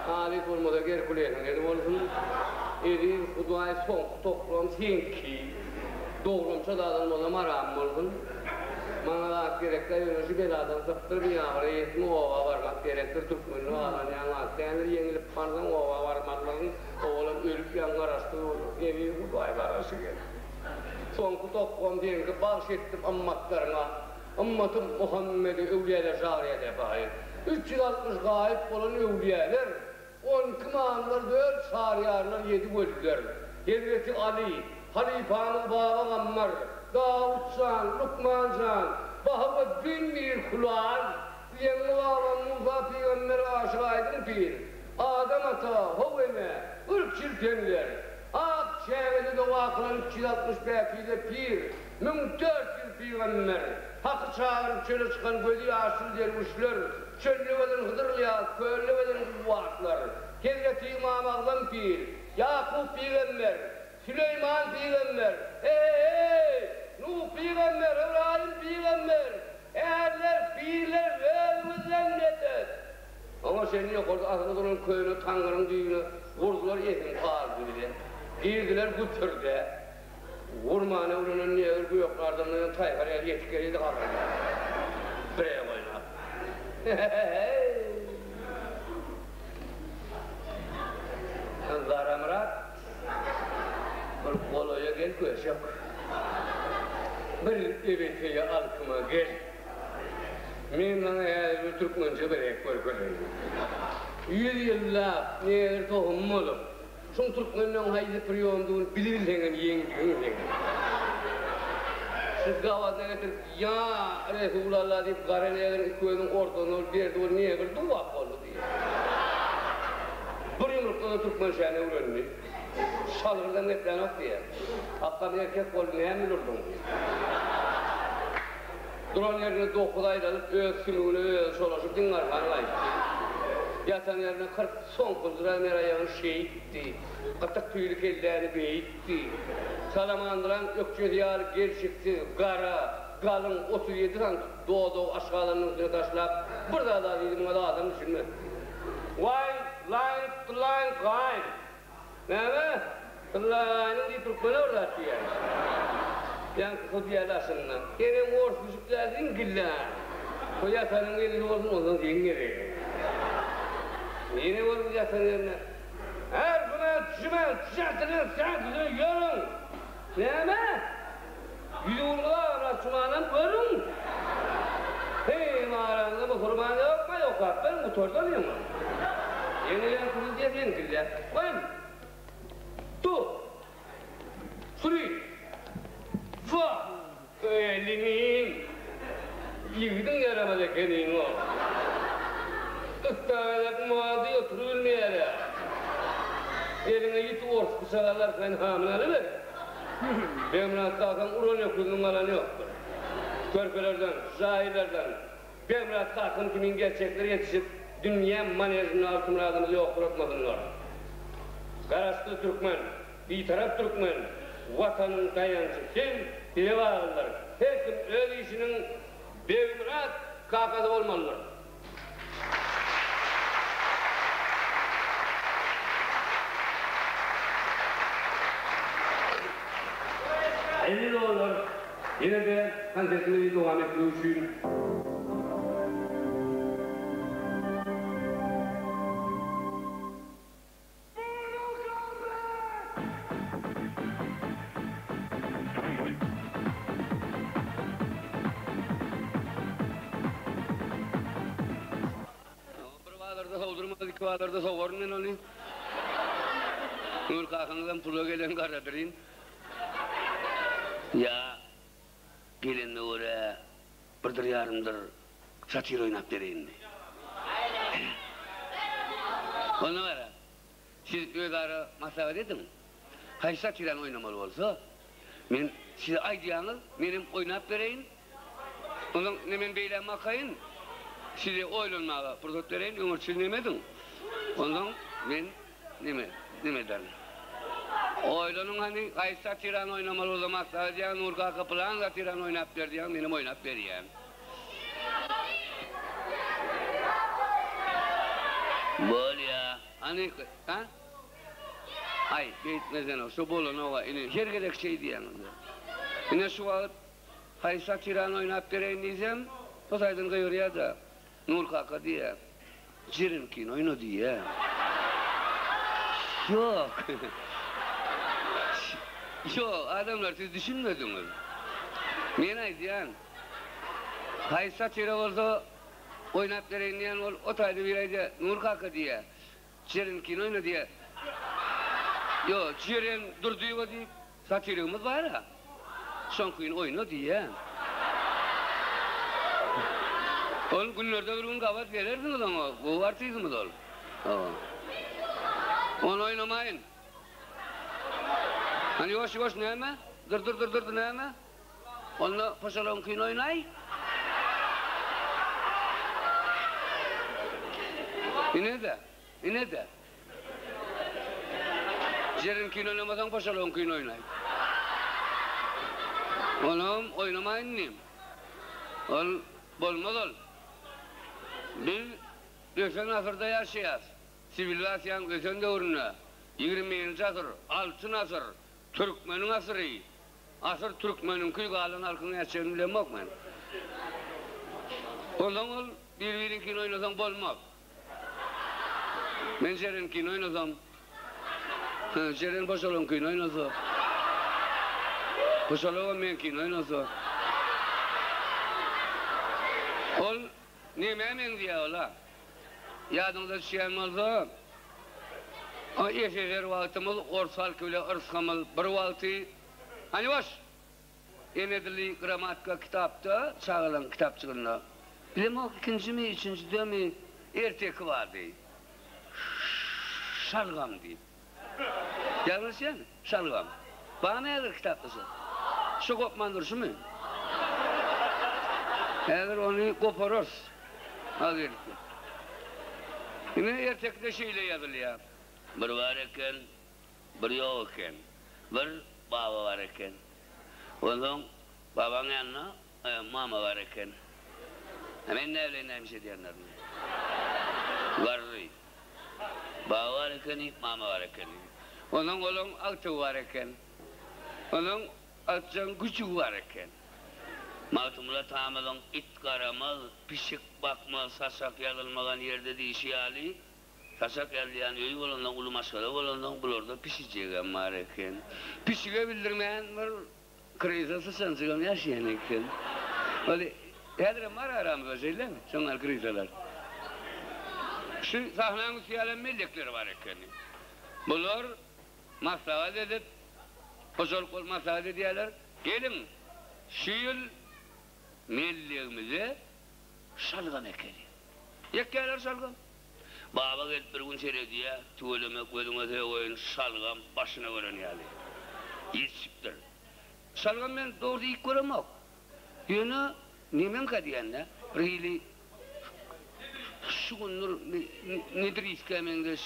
Halys bolmasa Gerkulesiň eli bolsun. Eziz Hudaý soňky toklam seňki. Dogramça zadan bolsa maram bolsun. Maňa zat gerekdä ýöne şu beladan sypdyr biagyra ýetme oba barmak gerekdir türkmende galan ýaňy at däldir ýeňilip barsaň oba barmazlygyň owalam ölüp ýaňy garaşsyz bolar. Eziz Hudaý garaşy gel. Soňky tokgam seňki bagş etdim ymmatlaryňa. Ymmatym Muhammedi öwlüýäler jary eder baýy. 360 gaýyp bolan öwlüýäler, 12 ymamlar, dört çaryýarlar, ýedi weliler, Hezreti Aly, halypamyz Baba Gammar, Dawut jan, Lukman jan, Bahaweddin Mir Kulal, Zeňňi babam Musa pygamber Aşyk Aýdyň pir, Adam ata, How ene, 40 ýyl tenler, ak çägede doga kylan 360 päkize pir, 1400 pygamber, Haky çagyryp çöle çykan gözi ýaşly derwüşler, çölde gezen Hydyr Ylýas, kölde gezen kuwwatlar, Hezreti Ymam Agzam pir, Ýakup pygamber, Süleýman pygamber, he-he-heý, Nuh pygamber, Ybraýym pygamber, ärler, pirler özüňizden medet! Oňa çenli ýokarda asyly duran köne taňňyryň düýbüne gurdular esiň galdy bile. Girdiler güpürde. Gurmany öwrenen negr göknardan bilen taýhar ýaly ýetip gelýärdi gapydan. Birek oýnap. He-he-heý! Garamyrat, bir golaýa gel köşek. Bir ebeteýe alkyma gel. Men saňa häzir bir türkmençe birek görkezeýin. Ýüz ýyllap negr tohumy bolup, Şuň türkmenleň haýsy priýomdygyny bilibilseňem ýeňdigiň seň. Şu gawadyna getirip Ýa, Resulalla diýip gara negriň iki gözüniň ortasyna urup berdi ol negr duwap boldy diýýär. Bir ýumrukda-da türkmen şäni öwrendi. Şalgyrdam geplänok diýýär. Akgam erkek bol näme bilen urduň diýýär. Duran ýerinde dokuz aýlanyp öz sümügine özi çolaşyp diňarkan gaýtdy. Ýatan ýerinde 40 Soňky razmer aýagyny şeýtdi, gytyk tüýli kelläni beýtdi. Salamandraň ökjesi ýaly gelşiksiz, gara, galyň 37 sany dodagy aşgazanynyň üstüne taşlap, bir zat-a diýdi, muňa zadam düşünmez. Waý, laýyn, tyllaýyn, gaýyn. Näme? Tyllaýynyň diýip türkmene bir zat diýýär. Ýaňky hudýa daşynda. Senem ors güjük dälsiň, gilla. Şo ýatanyň elli bolsun, onsoň seň geregiň. Nire bolup ýatan ýerine. Her güne jüme jähtine sähdine ýörüň. Näme? Ýüzi urgy agramrak jumanam görüň. Heý, araňyzda musurman ýokmy? Okap beriň, gutardan ýöňe. Ýeňilýän kümüş diýe seňkilýär. One, two, three, four. Eliňiň, ýigidiň ýaramaz ekeniň-ow. Ysdagazak mady oturybilmeýär-ä. Eliňe ýiti ors pyçak alarkaň hamyny alyber. Begmyrat kakaň uran öküziniň galany ýokdur. Körpelerden, jaýylardan Begmyrat kakam kimin gerçekler ýetişip, dünýä manežinde Altymyradymyzy ýoksuratmasynlar. Garaşsyz türkmen, Bitarap türkmen, Watanyň daýanjy siz, size baglydyr. Her kim öz işiniň Begmyrat kakasy bolmalydyr. Eziz ogullar, ýene-de konsertimizi dowam etmek üçin. Bir bazarda sowdurmaz, iki bazarda sowaryn men ony. Nur kakaňyzam pula gelen garadyryn. Ýa gelende görä birdir ýarymdyr satyr oýnap bereýinmi? Onda gara, siz özara maslahat ediň. Haýsy satyrany oýnamaly bolsa, men size aýdýaňyz, menem oýnap bereýin. Onsoň ine men beýläm bakaýyn, size oýlanmaga pursat bereýin, öňürti siz neme ediň. Onsoň men neme, neme ederin. Oýlanyň hany, haýsy satirany oýnamaly bolsa maslahat edýäň, Nur kaka pylan satirany oýnap ber diýýäň, menem oýnap berýän. Bolýa. Hany, ha? Aý, beýtmesene, şu bolanok-a, ine, her gezek şeý diýýäňiz-dä. Ine, şu wagt haýsy satirany oýnap bereýin diýsem, bu taýdan gygyrýar-da, Nur kaka diýýär, Jerenkini oýna diýýär. Ýok. Ýok, adamlar, siz düşünmediňiz. Men aýdýan, haýsy satira bolsa, Oýnap bereýin diýen bolup, o taýda biri aýdýar, Nur kaka diýýär, Jeren kino oýna diýýär. Ýok, Jeren Durdyýewa diýip satirigimiz bar-a, şoňkyny oýna diýýär. Ol günlerde bir gün gabat gelersiňiz oňa, gowy artistimiz ol. Hawa. Ony oýnamaýyn. Hany ýuwaş-ýuwaş näme? Dur-dur-dur-dur näme? Onda poşalagyňkyny oýnaý. Ine-de, ine-de. Jeriňkini oýnamasaň, poşalagyňkyny oýnaý. Onam oýnamaýyn diýdim. Ol bolmaz ol. Biz ösen asyrda ýaşaýas. Siwilizasiýanyň ösen döwründe. Ýigrimi birinji asyr, altyn asyr, türkmeniň asyry. Asyr türkmeniňki galan halkyň nätjegini bilemok men. Onsoň ol bir biriňkini oýnasaň bolmaz. Men Jerenkini oýnasam, Jeren Poşalagyňkyny oýnasa, Poşalagam meňkini oýnasa. Ol nämä meňzeýär ol-a? Ýadyňyza düşýän bolsa, o SSR wagtymyz ors halky bilen yrsgamyz bir wagty, hany baş, ene dili gramatika kitapda, çagalaryň kitapjygynda, bilemok ikinjimi, üçünjidemi, erteki bardy, Şalgam diýip. Ýalňyşýan, şalgam. Barmy häzir kitapda şo? Şo gopman durşumy? Häzir ony gopararys. Az gelipdir. Ine ertekide şeýle ýazylýar. Bir bar eken, bir ýok eken. Bir baba bar eken. Onsoň babaň ýanynda mama bar eken. Men näbileýin näme iş edýänlerini. Garry. Baba bar ekeni, mama bar ekeni. Onsoň olaň agtygy bar eken. Onsoň agtyjagyň güjügi bar eken. Magtymguly atamyzyň It garamaz, pişik bakmaz, saçak ýazylmagan ýerde diýşi ýaly, saçak ýazylýan öý bolansoň, uly maşgala bolansoň, bularda pişijegem bar eken. Pişige bildirmän bir krysa syçanjygam ýaşaýan eken. Ol häzirem bar aramyzda şeýlemi, şoň ýaly krysalar. Şu sahnaň üsti ýalam mellekleri bar ekeni. Bular maslahat edip, hojalyk bolup maslahat edýärler, Geliň, şu ýyl mellegimize şalgam ekeliň. Ekýärler şalgam. Baba gelip bir gün seredýär, tüweleme gözüňe söweýin, şalgam başyna gören ýaly ýetişipdir. Şalgam men dogrusy iýip göremok. Ýöne nemeňkä diýende, bir hili şugundyr nedriskä meňzeş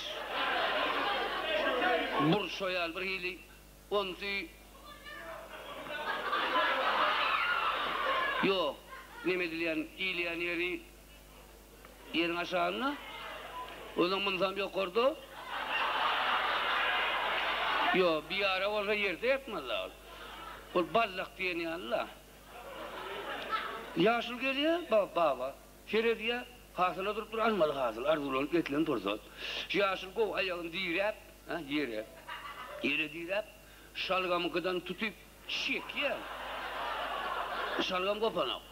burça ýaly bir hili onsy ýok, neme edilýän, iýilýän ýeri Ýeriň aşagynda, onsoň munsam ýokarda. Ýok, biýara bolsa ýerde ýatmaz-a ol. Ol ballak diýen ýaly-la. Ýaşuly gelýär, baba, seredýär, hasyla durup dur, almaly hasyl, arzuwlanyp ýetilen pursat. Şu ýaşuly gowy aýagyny diräp, ýere, ýere diräp, şalgamyňkydan tutyp, Çekýär. Şalgam gopanok.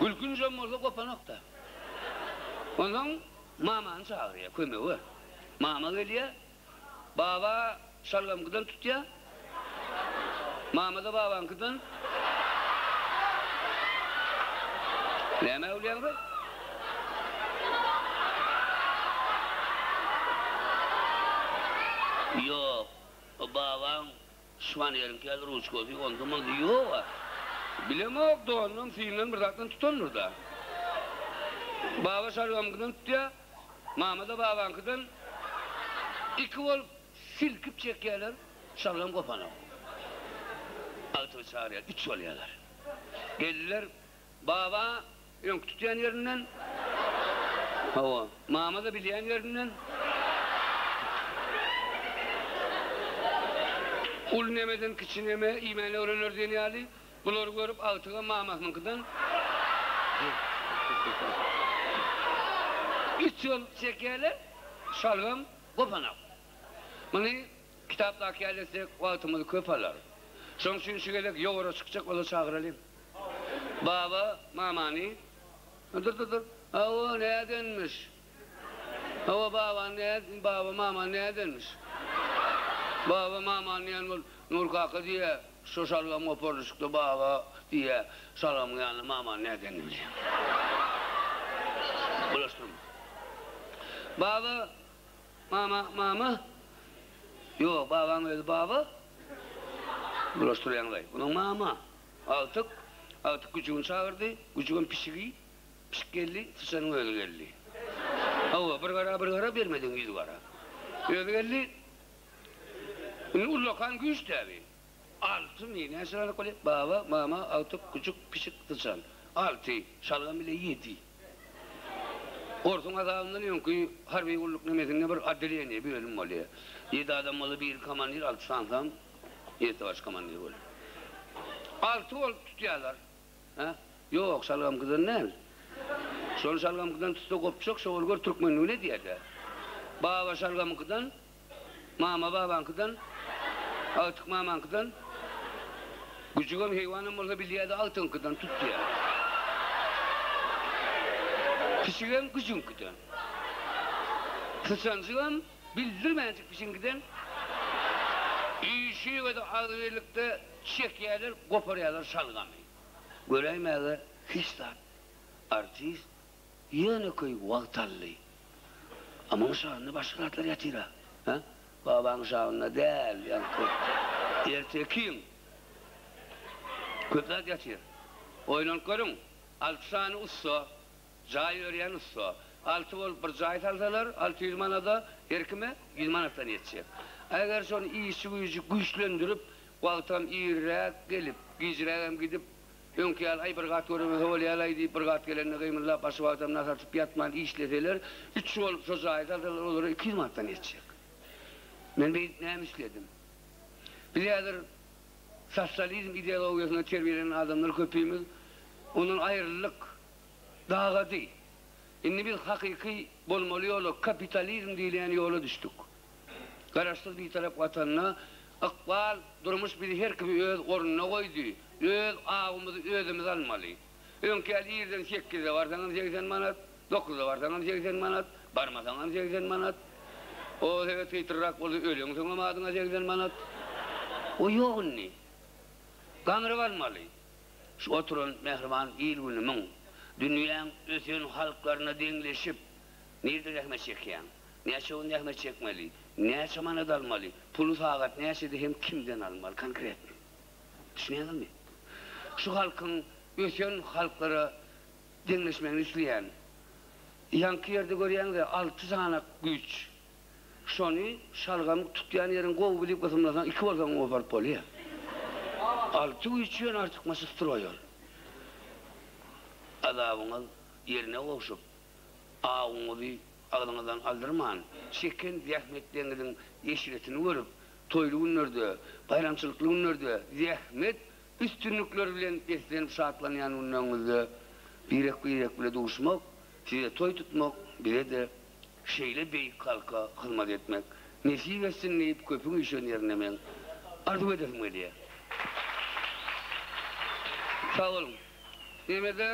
Gülkünjem bolsa gopanok-da. Onsoň mamany çagyrýar kömege. Mama gelýär. Baba şalgamkydan tutýar. Mama-da babaňkydan. Nämä gülýäňiz-aý? Ýok, o babaň Şwaneriňki ýaly ruçkasy onda-munda ýog-a. Bilemok, dondan, syndan bir zatdan tutandyr-da. Baba şalgamyňkydan tutýar, mama-da babaňkydan. Iki bolup silkip çekýärler, şalgam gopanok. Agtygy çagyrýar, üç bolýarlar. Geldiler, baba öňki tutýan ýerinden. Hawa, mama-da bilýän ýerinden. Uly nemeden kiçi neme iýmän öwrener diýen ýaly, bulary görüp agtygam mamasynyňkydan üç ýol çekýärler, şalgam gopanak. Muny kitapdaky ýaly etsek wagtymyzy köp alar. Şonuň üçin şu gezek ýowara çykjak bolsa çagyralyň. Baba mamany Dur dur dur. Hawa nädenmiş? Hawa baba nä baba mama nädenmiş? Baba mama diýen bol Nur kaka diýýä şo şalgam goparlyşykda baba diýýä şalgamyň ýanynda mamany nädenini bilýän. Bulaşdyrma. Baba mama mama Ýok babaň özi baba. Bulaşdyrýaňlaý. Onuň mama. Agtyk, agtyk güjügini çagyrdy, güjügem pişigi, pişik geldi, syçanyň özi geldi. Hawa, bir gara bir gara bermedigiň ýüzi gara. Özi geldi. Indi ullakan güýç däbi. Altymy, näçe sanyk bolýar? Baba, mama, agtyk, güjük, pişik, syçan. Alty, şalgam bile ýedi. Orsuň azabyndan öňki harby gulluk nemesinde bir otdeleniýe, bölüm bolýar. Ýedi adam bolsa biri komandir, alty sansam Ýedi baş komandir bolýar. Alty bolup tutýarlar. Hä? Ýok, şalgamkydan däl. Şol şalgamkydan tutsa gopjak, şo bol gör türkmenligini edýär-dä. Baba şalgamyňkydan, mama babaňkydan, agtyk mamaňkydan, güjügem heýwanam bolsa bilýär-de agtygyňkydan tutýar. Pişigem güjügiňkiden. Syçanjygam Bildirmänjik pişiňkiden Üýşüge-de agzybirlikde çekýärler, goparýarlar şalgamy. Göräýmäge hiç zat. Artist ýönekeý wagt aldy. A muň şagynda başga zatlar ýatyr-a. Hä? Babaň şagynda däl, ýaňky ertekiň. Köp zat ýatyr. Oýlanyp görüň, alty sany ussa Jaý örýän ussa. Alty bolup bir jaý salsalar, 600 manada her kime ýüz manatdan ýetjek. Eger şony işçi güýji güýçlendirip, wagtam irräk gelip, gijrägem gidip, öňki ýaly aý bir gat göremese bolýa-laý diýip, bir gat gelende gymyldap, başy wagtam nas atyp ýatman işleseler, üç bolup şo jaýy salsalar, olara 200 manatdan ýetjek. Men beýdip näme isledim? Biz häzir sosializm ideologiýasynda terbiýelenen adamlar köpimiz ondan aýryldyk. Dagady. Indi biz hakyky bolmaly ýola, kapitalizm diýilýän ýola düşdük. Garaşsyz Bitarap Watanda ykbal, durmuş bizi her kimi öz ornuna goýdy. Öz awymyzy özümiz almaly. Öňki ýaly irden sekizde barsaňam 80 manat, dokuzda barsaňam 80 manat, barmasaňam 80 manat. O sebet hytyrrak bolsa öleňsoňam adyňa 80 manat. O ýok indi. Gaňryp almaly. Şu oturan mähriban il-günümiň dünýäň ösen halklaryna deňleşip, nirde zähmet çekýäň, näçe gün zähmet çekmeli, näçe manat almaly, puly sagat näçede hem kimden almaly konkretno. Düşünýäňizmi? Şu halkyň ösen halklara deňleşmegini isleýän. Ýaňky ýerde görýäňiz-ä alty sanak güýç. Şony şalgam tutýan ýeriňi gowy bilip gysymlasaň iki bolsaň goparyp bolýar. Alty güýç ýöne artykmaç stroý ol. Azabyňyz ýerine gowşup, awuňyzy agzyňyzdan aldyrman, çeken zähmetleriňiziň eşretini görüp, toýly günlerde, baýramçylykly günlerde zähmet üstünlikleri bilen beslenip şatlanýan günleriňizde birek-birek bile duşmak, size toý tutmak bize-de şeýle beýik halka hyzmat etmek nesip etsin diýip köpüň üýşen ýerinde meň arzuw edesim gelýär. Sag boluň. Nemede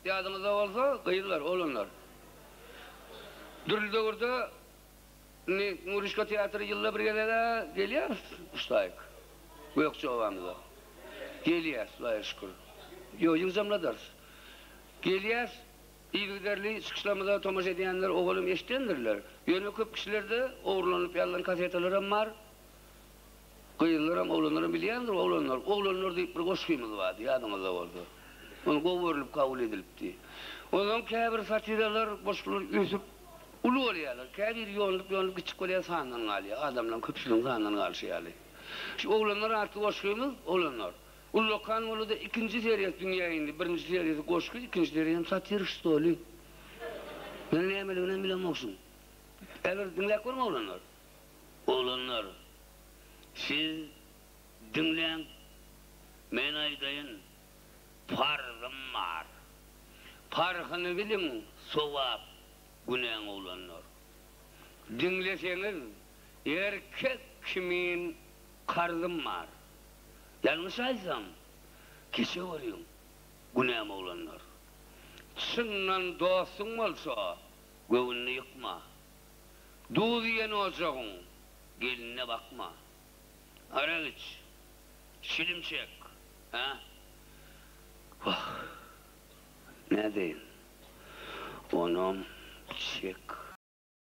ýadyňyzda bolsa gyzlar, oglanlar. Dürli döwürde indi Nuryşka teatry ýylda bir gezeg-ä gelýäris Uştaýyk. Gökje obamyza. Gelýäs, Hudaýa şükür. Ýok, ýygjamladarys. Gelýäs. Yzygiderli çykyşlarymyza tomaşa edýänler owalam eşidendirler. Ýöne köp kişilerde ogurlanyp ýazylan kasetalaram bar. Gyzlaram, oglanlaram bilýändir, oglanlar. Oglanlar diýip bir goşgymyz bardy, ýadyňyzda bolsa. Ony gowy görlüp kabul edilipdi. Onsoň käbir satiralar, goşgular ösüp, uly bolýarlar. Käbiri ýonulyp-ýonulyp kiçjik bolýar, sandan galýar. Adamlaryň köpçüligiň sandan galyşy ýaly. Şu Oglanlar atly goşgymyz, Oglanlar. Ullakan boldy-da ikinji seriýasy dünýä indi. Birinji seriýasy goşgy, ikinji seriýasam satira ştoly. Men nämeliginem bilemok şuň. Häzir diňläp görüň oglanlar. Oglanlar, siz diňläň, men aýdaýyn, parzym bar. Parhyny biliň sogap günäň oglanlar. Diňleseňiz, erkek kimin karzym bar. Ýalňyş aýtsam, keçe görüň, günäm oglanlar. Çyndan dostuň bolsa, göwnüni ýykma. Duz iýen ojagyň gelinine bakma. Arak iç, çilim çek, hä? Wah, nädeýin? Onam çek.